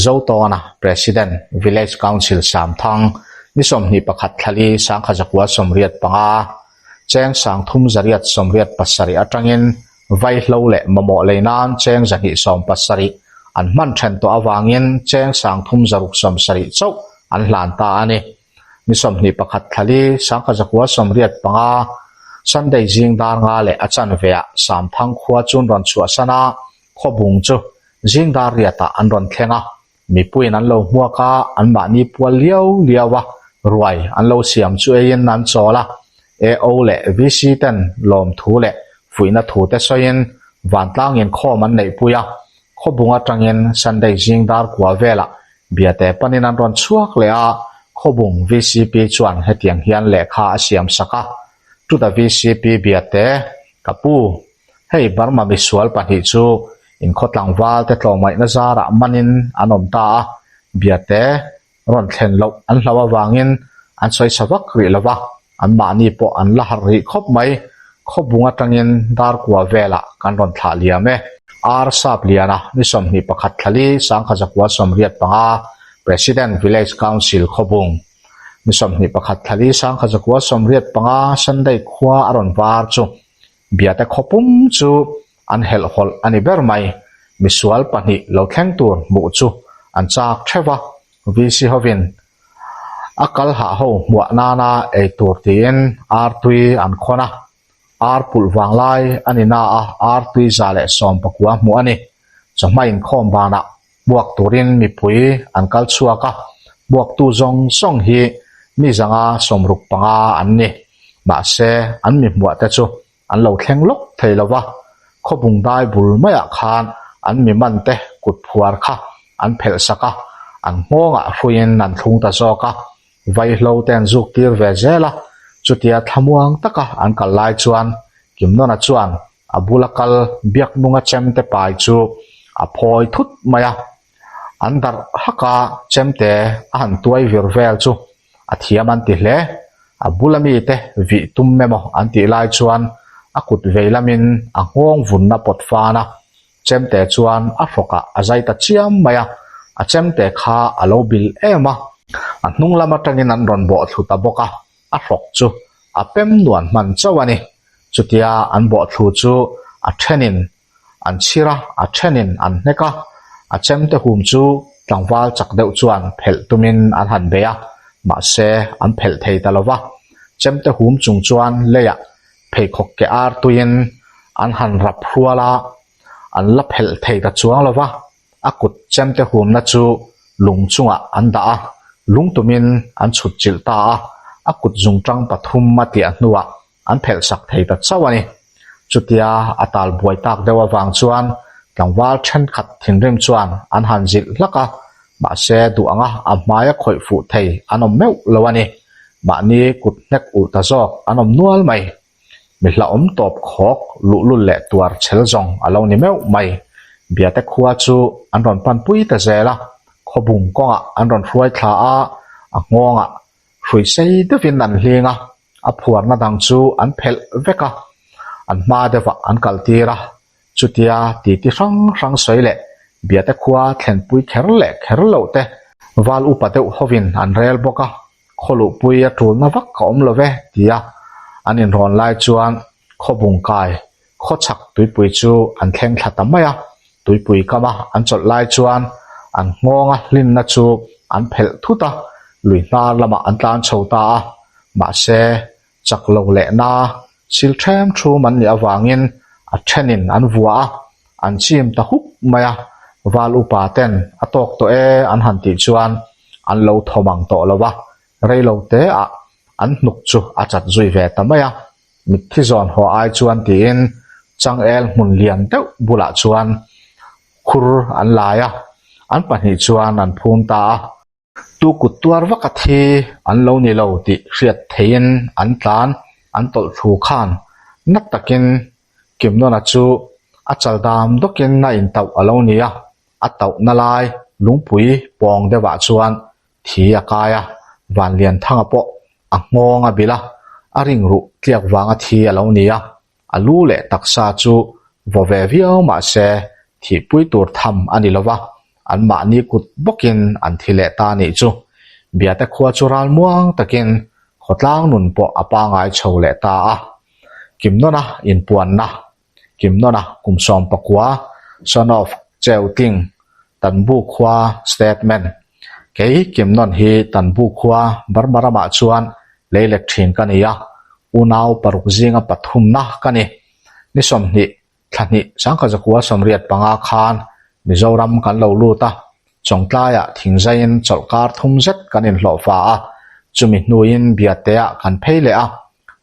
Zotawna, President, Village Council Samthang, ni 21 thlali 1985, cheng 3887 atangin vaihlo leh mamawh lei nan cheng 270 an hman then tawh awangin cheng 3670 chauh an hlan ta a ni. Ni 21 thlali 1985, Sunday zing dar nga leh a chanve ah Samthang khua chun rawn chhuahsan a, khawbung chu zing dar riatah an rawn thleng a, mipuiin an lo hmuak a, anmahni pual liau liau a, ruai an lo siam chu eiin an chawl a, AO leh VC ten lawmthu leh fuihna thu te sawiin vantlang inkhawm an neihpui a, khawbung atangin Sunday zing dar kua velah Biate panin an rawn chhuak leh a, khawbung VCP chuan hetiang hian lehkha a siam sak a, Chuta VCP Biate, ka pu, hei Burma misual pahnih chu inkhaw tlangval te tlawmngaihna zarah manin an awm ta a, Biate rawn thlen loh an hlau avangin an sawi sa vak rih lo va, anmahni pawh an la harh rih khawp mai. Khawbung atangin dar kua velah kan rawn thlah liam e. R Sapliana ni 21 thlali 1985, President Village Council Khawbung ni 21 thlali 1985 Sunday khua a rawn var chu Biate khawpum chu an helhhawlh a ni ber mai. Misual pahnih lo thleng tur hmuh chu an chak theuh a, VC hovin a kal hah ho hmuah nana ei tur tiin ar tui an khawn a, ar pulh vang lai a ni na a ar tui 119 hmuh a ni. Chawhma inkhawm banah hmuak turin mipui an kal chhuak a, hmuaktu zawng zawng hi mi zanga 65 an ni. Mahse, an mi hmuah te chu an lo thleng lawk thei lo va, khawbung dai bul maiah khan an mi man te kut phuar kha an phelh sak a, an nghawngah hruiin an thlung ta zawk a, vaihlo te an zuk tir ve zel a, chutia thlamuang taka an kal lai chuan Kimnawna chuan a bula kal biaknunga chemte pai chu a phawi thut mai a, an darh hak a, chemte a han tuai vir vel chu a thiam an ti hle. A bula mite vih tum emaw an tih lai chuan a kut vei lamin a nghawng vunna pawt fan a, chemte chuan a hrawkah a zai ta chiam mai a, a chemte kha a lo bil em a. A hnung lam atangin an rawn bawh thlu ta bawk a, a hrawk chu a pem nuan hman chauh a ni. Chutia an bawh thlu chu a thenin an chhir a, a thenin an hnek a, a chemte hum chu tlangval chak deuh chuan phelh tumin an han bei a, mahse an phelh thei ta lo va. Chemte hum chung chuan leiah pheikhawk ke ar tuiin an han rap hrual a, an la phelh thei ta chuang lo va, a kut chemte humna chu lung chungah an dah a, lung tumin an chhut chilh ta a, a kut zungtang pathum a tiah hnuah an phelh sak thei ta chauh a ni. Chutia a tal buai tak deuh avang chuan tlangval thenkhat thinrim chuan an han zilh hlak a, mahse duh anga a hmaia khawih fuh thei an awm meuh lo a ni. Mahni kut hnek ulh ta zawk an awm nual mai. Mi hlauhawm tawp khawk luhlul leh tuar chhel zawng a lo ni meuh mai. Biate khua chu an rawn panpui ta zel a, khawbung kawngah an rawn hruai thla a, a nghawngah hrui sei deuhin an hling a, a phuarna dang chu an phelh vek a, an hma deuhah an kal tir a, chutia titi hrang hrang sawi leh Biate khua thlenpui kher leh kher loh te val upa deuh hovin an rel bawk a, khawluhpui a tulna vak a awm lo ve tia an inrawn lai chuan khawbung kai khawchhak tuipui chu an thleng thla ta mai a, tuipui kama an chawlh lai chuan an nghawnga hlinna chu an phelh thut a, lui hnar lamah an tlan chho ta a, mahse chak lo leh na sil ṭhem ṭhum an nih avangin a ṭhenin an vua a. An chim ta huk mai a, Val upa ten a tawk tawh e an han tih chuan an lo thawm ang tawh lo a, rei lo te ah an hnuk chu a chat zui ve ta mai a. Mitthi zawn haw ai chuan tiin changel hmun lian deuh bulah chuan khur an lai a, an pahnih chuan an phum ta a. Tu kut tuar vak a thi an lo ni lo tih hriat theihin an tlan an tawlh thu khan na takin Kimnawna chu a chal dam dawkin a intauh a lo ni a, a tauhna lai lungpui pawng deuhah chuan thi a kai a, Vanlianthanga pawh a nghawng a bilh a, a ringruh tliak vanga thi a lo ni a, a lu leh taksa chu vaw ve viau mah se thihpui tur tham a ni lo va, anmahni kut bawkin an thi leh ta nih chu. Biate khua chu ralmuang takin khawtlang nun pawh a pangai chho leh ta a. Kimnawna inpuanna, Kimnawna kum sawmpakua, son of Cheutling, Tanbu khua statement, Kei Kimnawn hi Tanbu khua Burma ramah chuan leilet thin ka ni a, unau paruk zinga pathumna ka ni. Ni 20 thla hnih sangkha zakua 85 khan Mizoram kan lo lut a, Chawngtlaiah thingzaiin chawlhkar thum zet kan inhlawhfa a, chumi hnuin Biateah kan phei leh a,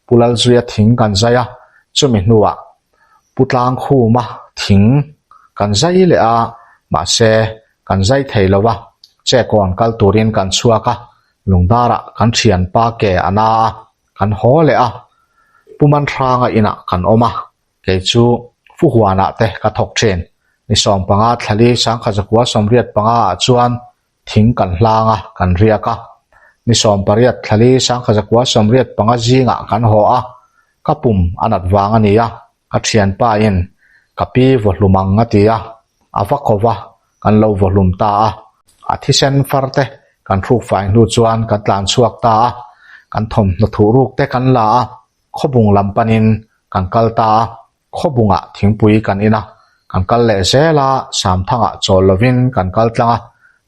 Pu Lalzuia thing kan zai a, chumi hnuah Pu Tlangkhuma thing kan zai leh a, mahse kan zai thei lo a, Chekawn kal turin kan chhuak a, Lungdarah kan thianpa ke a na a, kan haw leh a, Pu Manhranga inah kan awm a, kei chu Fuhuanah te ka thawk thin. Ni 15 thlali 1985 ah chuan thing kan hlang a, kan riak a. Ni 18 thlali 1985 zingah kan haw a, ka pum a nat vang a ni a, ka thianpa in ka pi vaw hlum ang a ti a, a va ko va, kan lo vaw hlum ta a. A thisen far te kan hruk fai hnu chuan kan tlan chhuak ta a, kan thawmhnaw thuh ruk te kan la a, khawbung lam panin kan kal ta a. Khawbungah thingpui kan in a, kan kal leh zel a, Samthangah chawl lovin kan kal tlang a,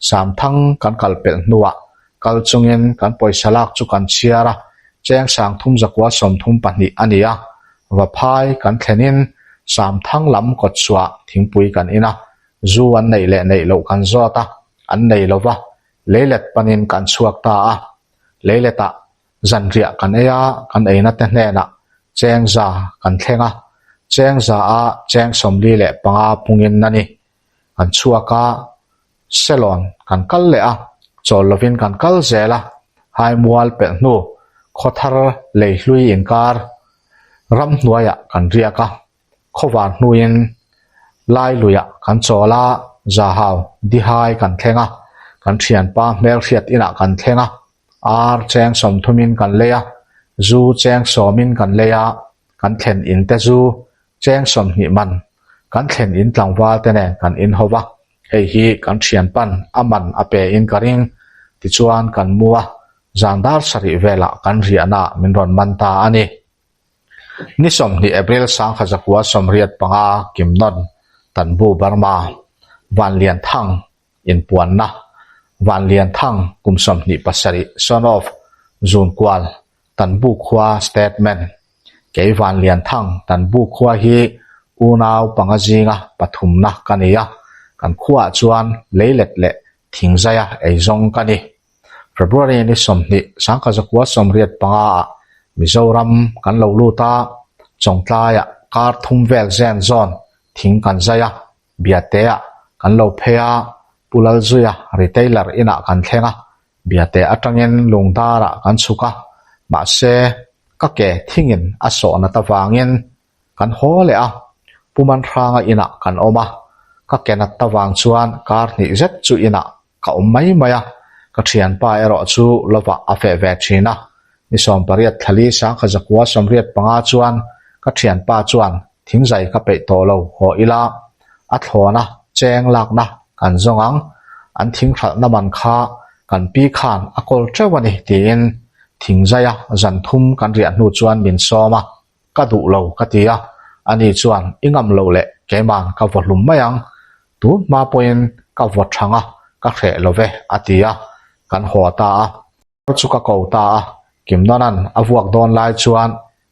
Samthang kan kal pelh hnuah kal chungin kan pawisa lak chu kan chhiar a, cheng sangthum zakua 32 a ni a, Vaphai kan thlenin Samthang lam kawtchhuah thingpui kan in a, zu an neih leh neih loh kan zawt a, an nei lo va, leilet panin kan chhuak ta a, leiletah Zanriah kan ei a, kan eina te hnenah cheng za kan thleng a, cheng za a cheng 45 pungin a ni. Kan chhuak a, Selawn kan kal leh a, chawl lovin kan kal zel a, Haimual pelh hnu khawthar lei hlui inkar ramhnuaiah kan riak a, khawvar hnuin lai luiah kan chawl a, Zahau Dihai kan thleng a, kan thianpa hmelhriat inah kan thleng a, Ar cheng 30 in kan lei a, zu cheng 10 in kan lei a, kan thlen in te zu cheng 20 man kan thlen in tlangval te nen kan in ho va, hei hi kan thian pan a man a pe in ka ring tichuan kan mu a, zan dar sarih velah kan riahna min rawn man ta a ni. Ni 20 April 1985 Kimnawn, Tanbu Burma, Vanlianthang, Inpuanna, Vanlianthang kum 27 son of Zunkual, Tanbu khua Statement, Kei Vanlianthang Tanbu khua hi unau panga zinga pathumna ka ni a, kan khuaah chuan leilet leh thingzaia eizawng ka ni. February ni 20 1985 ah Mizoram kan lo lut a, Chawngtlaiah kar thum vel zen zawn thing kan zai a, Biateah kan lo phei a, Pu Lalzuia retailer inah kan thleng a, Biate atangin Lungdarah kan chhuk a, mahse ka ke thingin a sawh nat avangin kan haw leh a, Pu Manhranga inah kan awm a, ka ke nat avang chuan kar hnih zet chu inah Ka awm mai mai a, ka thianpa erawh chu lovah a feh ve thin a. Ni 18 thlali 1985 chuan ka thianpa chuan thingzai ka peih tawh lo haw ila, a thlawna cheng lakna kan zawng ang, an thinghralhna man kha kan pi khan a kawl teuh a ni tiin thingzaia zan thum kan riah hnu chuan min sawm a, ka duh lo ka ti a, ani chuan i ngam loh leh keiman ka vaw hlum mai ang, tun hma pawhin ka vaw thang a, ka hreh lo ve a ti a, kan haw ta a. Chu ka ko ta a, Kimnawnan a vuak dawn lai chuan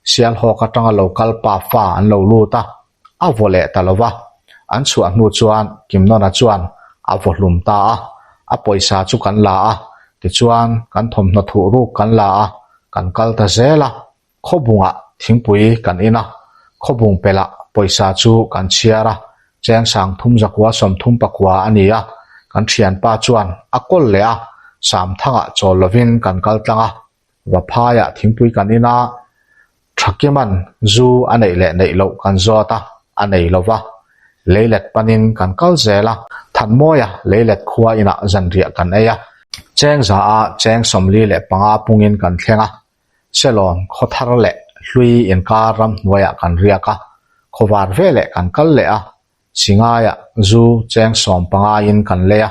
Sialhawk atanga lo kal pa fa an lo lut a, a vaw leh ta lo va. An chhuah hnu chuan Kimnawna chuan a vaw hlum ta a, a pawisa chu kan la a, tichuan kan thawmhnaw thuh ruk kan la a, kan kal ta zel a. Khawbungah thingpui kan in a, khawbung pelhah pawisa chu kan chhiar a, cheng sang thum zakua 30 pakua a ni a, kan thianpa chuan a kawl leh a, Samthangah chawl lovin kan kal tlang a, Vaphaiah thingpui kan in a, Thakiman zu a neih leh neih loh kan zawt a, a nei lo va, leilet panin kan kal zel a, Thanmawia leilet khua inah zanriah kan ei a, cheng za a cheng 45 pungin kan thleng a, Selawn khaw thar leh hlui inkar ramhnuaiah kan riak a, khawvar veleh kan kal leh a, Singaiah zu cheng sawmpangaiin kan lei a,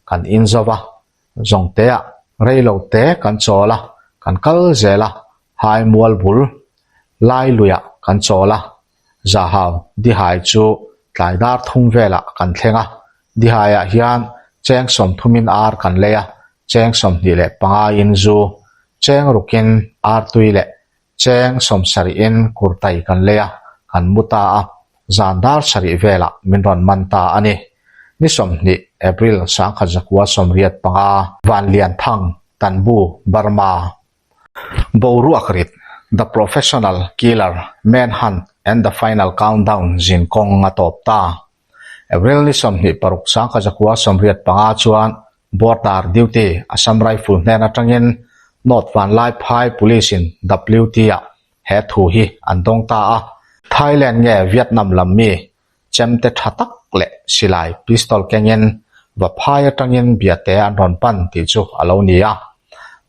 kan in zo va, Zawngteah rei lo te kan chawl a, kan kal zel a, hai mual bul lai luiah kan chawl a, Zahau Dihai chu tlai dar thum velah kan thleng a, Dihaiah hian cheng sawmthumin ar kan lei a, cheng 25in zu, cheng rukin ar tui leh cheng sawmsarihin kurtai kan lei a, kan mu ta a, zan dar sarih velah min rawn man ta a ni. Ni 20 April 1985, Vanlianthang, Tanbu, Burma. Boruak rit, The Professional Killer, Manhunt and the Final Countdown zin kawng a tawp ta. April ni 26 1985 chuan Border Duty Assam Rifle hnen atangin North Vanlaiphai Police in WT-ah he thu hi an dawng ta a. Thailand nge Vietnam lam mi chemte tha tak leh silai pistol kengin Vaphai atangin Biate an rawn pan tih chu a lo ni a.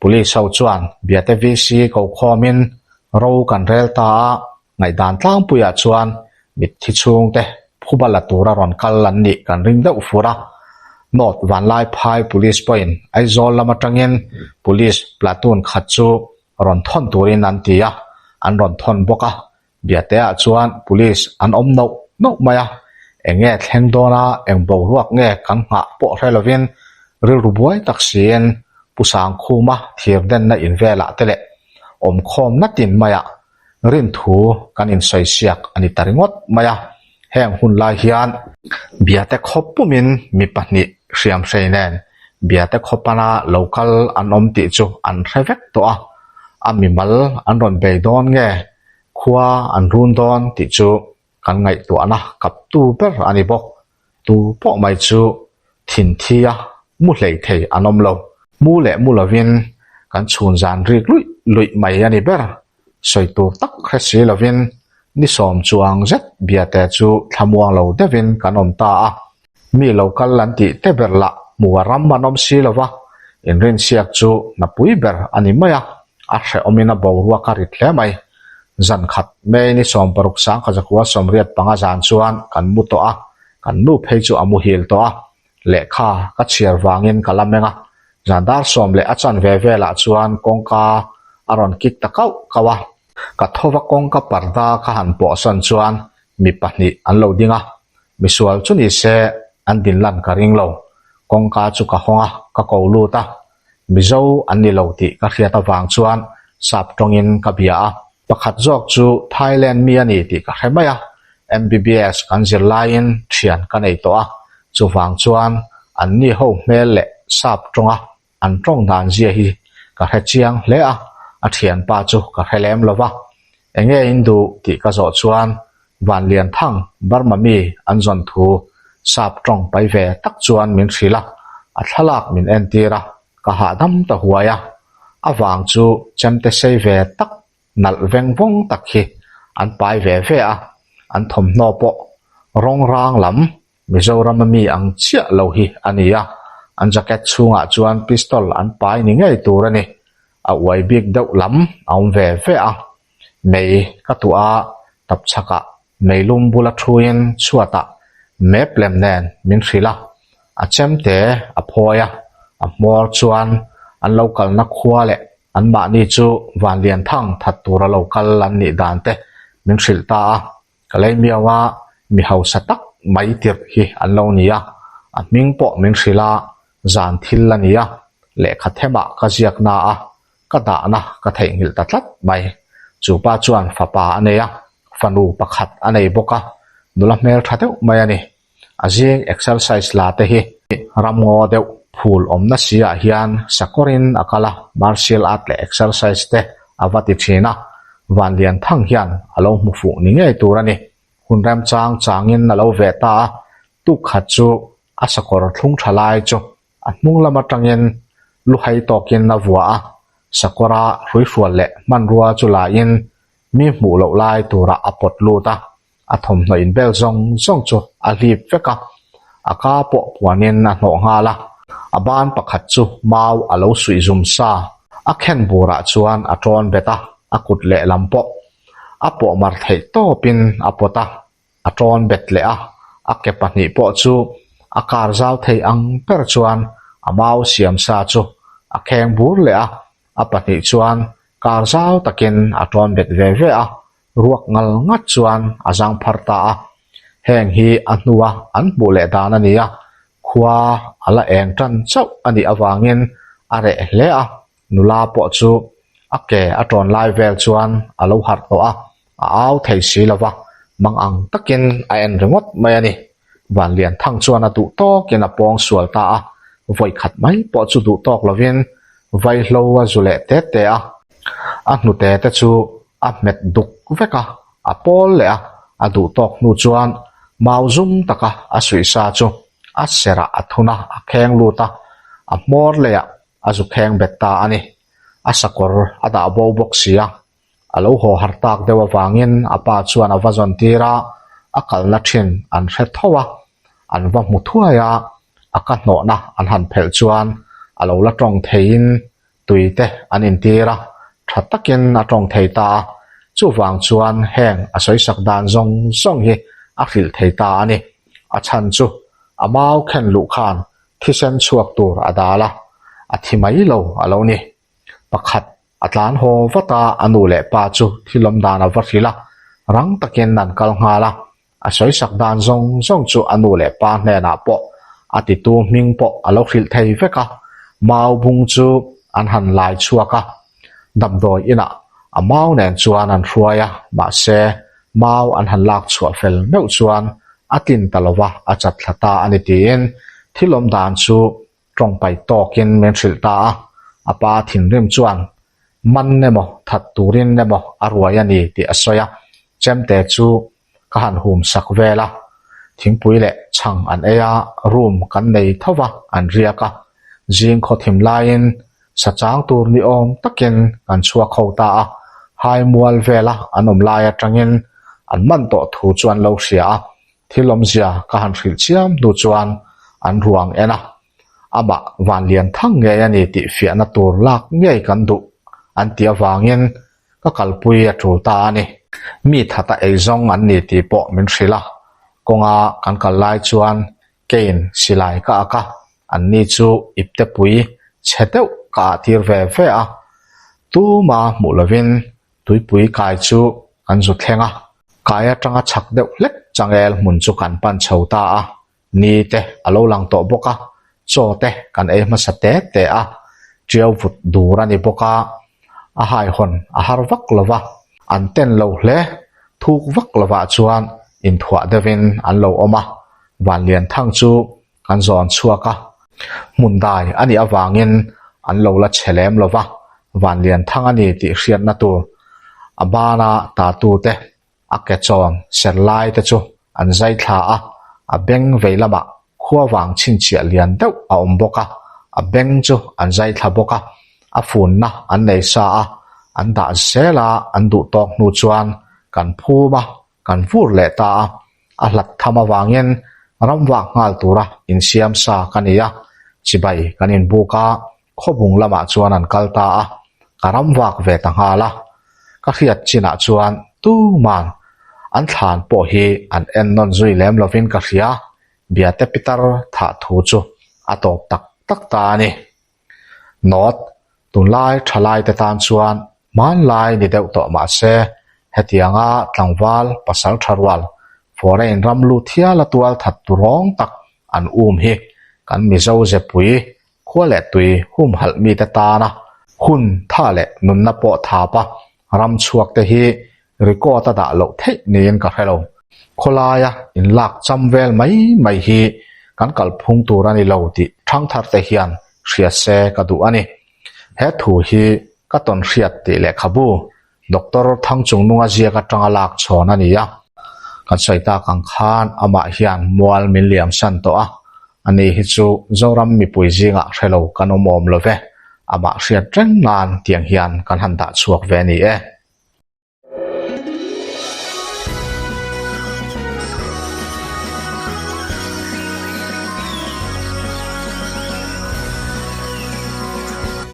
Police ho chuan Biate VC ko khawmin ro kan rel ta a, Ngaihdan tlangpuiah chuan mitthi chhungte phuba la tura rawn kal an nih kan ring deuh fur a. North Vanlaiphai Police pawhin Aizawl lam atangin Police platoon khat chu rawn thawn turin an ti a, an rawn thawn bawk a. Biateah chuan Police an awm noh noh mai a, eng nge thleng dawna eng boruak nge kan nghah pawh hre lovin rilru buai tak siin Pu Sangkhuma thirdenna in velah te leh awmkhawm natin maiah Rinthu kan insawi siak a ni ta ringawt mai a, heng hun lai hian Biate khaw pumin mi pahnih hriam hrei nen Biate khaw pana lo kal an awm tih chu an hre vek tawh a, a mimal an rawn bei dawn nge khua an run dawn tih chu kan ngaihtuahna kaptu ber a ni bawk. Tu pawh mai chu thinthi a mu hlei thei an awm lo. Mu leh mu lovin kan chhun zan rik luih luih mai a ni ber. Sawi tur tak hre si lovin ni sawm chuang zet biate chu thlamuang lo deuhin kan awm ta a. Mi lo kal an tih te ber lah hmu a ram an awm si lo va, inrinsiak chu hnapui ber a ni mai a, a hrehawmin a boruak a rit hle mai. Zan khat May ni 16 1985 zan chuan kan mu tawh a, kan nu phei chu a muhil tawh a, lehkha ka chhiar vangin ka la meng a, zan dar sawm leh a chanve velah chuan kawngka a rawn kik ta kauh kauh a, ka thova kawngka parda ka han pawhsawn chuan mi pahnih an lo ding a, Misual chu ni se an din lan ka ring lo. Kawngka chu ka hawng a, ka ko lut a. Mizo an ni lo tih ka hriat avang chuan sap tawngin ka bia a. Pakhat zawk chu Thailand mi a ni tih ka hre mai a. MBBS kan zir laiin thian ka nei tawh a, chuvang chuan anni ho hmel leh sap tawnga an tawng dan zia hi ka hre chiang hle a, a thianpa chu ka hre lem lo va. Enge in duh tih ka zawh chuan Vanlianthang Burma mi an zawn thu sap tawng pai ve tak chuan min hrilh a, a thlalak min entir a, ka hahdam ta huai a. A vang chu chemte sei ve tak nalh veng vawng tak hi an pai ve ve a, an thawmhnaw pawh rawng rang lam Mizorama mi ang chiah lo hi a ni a, an jacket chhungah chuan pistol an pai ni ngei tur a ni. A uai bik deuh lam a awm ve ve a. Mei ka tuah a, tap chhakah meilum bula thuin chhuatah map lem nen min hrilh a, a chemte a phawi a, a hmawr chuan an lo kalna khua leh anmahni chu Vanlianthang that tura lo kal an nih dan te min hrilh ta a. Ka lei miau a, mi hausa tak mai tirh hi an lo ni a, a hming pawh min hrilh a, zan thil a ni a, lehkha themah ka ziak na a, ka dahna ka theihnghilh ta tlat mai. Chu pa chuan fapa a nei a, fanu pakhat a nei bawk a, nula hmeltha deuh mai a ni. A zing exercise la te hi ramngaw deuh phul awmna si ah hian sakawrin a kal a, martial art leh exercise te a va ti thin a, Vanlianthang hian a lo hmu fuh ni ngei tur a ni. Hun remchang changin a lo veh ta a, tuk khat chu a sakawr thlung tha lai chu a hnung lam atangin luhai tawkin a vuah a, sakawra hruihrual leh hmanrua chu lain mi hmuh loh lai turah a pawt lut a, a thawmhnaw inbel zawng zawng chu a hlip vek a, a ka pawh puanin a hnawh nghal a, a ban pakhat chu mau a lo suih zum sa, a khen burah chuan a tawn bet a, a kut lehlam pawh a pawh mar theih tawpin a pawt a, a tawn bet leh a, a ke pahnih pawh chu a kar zau thei ang ber chuan a mau siam sa chu a kheng bur leh a, a pahnih chuan kar zau takin a tawn bet ve ve a, ruak ngal ngat chuan a zang phar ta a. Heng hi a hnua an hmuh leh dan a ni a, khua a la eng tan chauh a nih avangin a reh hle a, nula pawh chu a ke a tawn lai vel chuan a lo harh tawh a, a au thei si lo va, mang ang takin a en ringawt mai a ni. Vanlianthang chuan a duh tawkin a pawng sual ta a, vawi khat mai pawh chu duh tawk lovin vaihlo a zu leh te te a, a hnute te chu a hmet duk vek a, a pawl leh a, a duh tawk hnu chuan mau zum taka a suih sa chu a serah a thun a, a kheng lut a, a hmawr leiah a zu kheng bet ta a ni. A sakawr a dah bo bawk si a, a lo haw har tak deuh avangin a pa chuan a va zawn tir a, a kalna thin an hre tho a, an va hmu thuai a, a ka hnawhna an han phelh chuan a lo la tawng theiin tui te an intir a, tha takin a tawng thei ta a, chuvang chuan heng a sawisak dan zawng zawng hi a hrilh thei ta a ni. A chhan chu a mau khen luh khan thisen chhuak tur a dal a, a thi mai lo a lo ni. Pakhat a tlan haw vat a, a nu leh pa chu thil awm dan a va hrilh a, rang takin an kal nghal a, A sawisak dan zawng zawng chu a nu leh pa hnenah pawh a titu hming pawh a lo hrilh thei vek a, mau bung chu an han lai chhuak a, damdawi inah a mau nen chuan an hruai a, mahse mau an han lak chhuah fel meuh chuan a tlin ta lova a chat thla ta a ni tiin thil awm dan chu tawngpai tawkin min hrilh ta a, a pa thinrim chuan man emaw that turin emaw a ruai a ni tih a sawi a, chemte chu ka han hum sak vel a, thingpui leh chhang an ei a, room kan nei tho va an riak a, zing khaw thim laiin sa chang tur ni awm takin kan chhuak ho ta a, hai mual vela an awm lai atangin an man tawh thu chu an lo hria a, thil awmzia ka han hrilh chiam hnu chuan an ruang en a, amah van lian thang ngei a ni tih fiahna tur lak ngei kan duh an tih avangin Ka kalpui a tul ta a ni. Mi thata eizawng an ni tih pawh min hrilh a, kawnga kan kal lai chuan Kane silai ka ak a, anni chu iptepui chhe deuh ka ah tir ve ve a. Tuma hmuh lovin tuipui kai chu kan zu thleng a, kai atanga chhak deuh hlek changel hmun chu kan pan chho ta a. Ni te a lo lang tawh bawk a, chaw te kan ei hmasa te te a, ṭiau vut dur a ni bawk a, a haihawn a har vak lo va, an ten lo hle, thuk vak lovah chuan inthuah deuhin an lo awm a, Vanlianthang chu kan zawn chhuak a, hmun dai a nih avangin an lo la che lem lo va, Vanlianthang a ni tih hriatna tur a bana tatute A ke chawn ser lai te chu an zai thla a, a beng vei lamah khua vang chhinchhiah lian deuh a awm bawk a, a beng chu an zai thla bawk a, a funna an nei sa a, an dah zel a, an duh tawk hnu chuan kan phum a, kan vur leh ta a, a hlat tham avangin ram vak nghal tura insiam sa ka ni a, chibai kan inbuk a, Khawbung lamah chuan an kal ta a, ka ram vak ve ta nghal a. Ka hriat chinah chuan tuman an thlan pawh hi an en nawn zui lem lovin ka hria, Biate Pitar thah thu chu a tawp tak tak ta a ni. Note, Tunlai thalaite tan chuan hmanlai ni deuh tawh mah se, hetianga tlangval pasal tha rual foreign ram lut hiala tual that turawng tak an um hi kan Mizo zepui Khua leh tui humhalh mite tana hun tha leh nunna pawh thapa ram chhuak te hi record a dah loh theih niin ka hre lo. Khawlaia inlak cham vel mai mai hi kan kalphung tur a ni lo tih ṭhangtharte hian hria se ka duh a ni. He thu hi ka tawn hriat tih lehkhabu Doctor Thangchungnunga ziak atanga lak chhawn a ni a. Kan sawi tak ang khan amah hian mual min liam san tawh a, ani hi chu Zoram mipui zingah hre lo kan awm awm lo ve, amah hriat reng nan tiang hian kan han dah chhuak ve a ni e.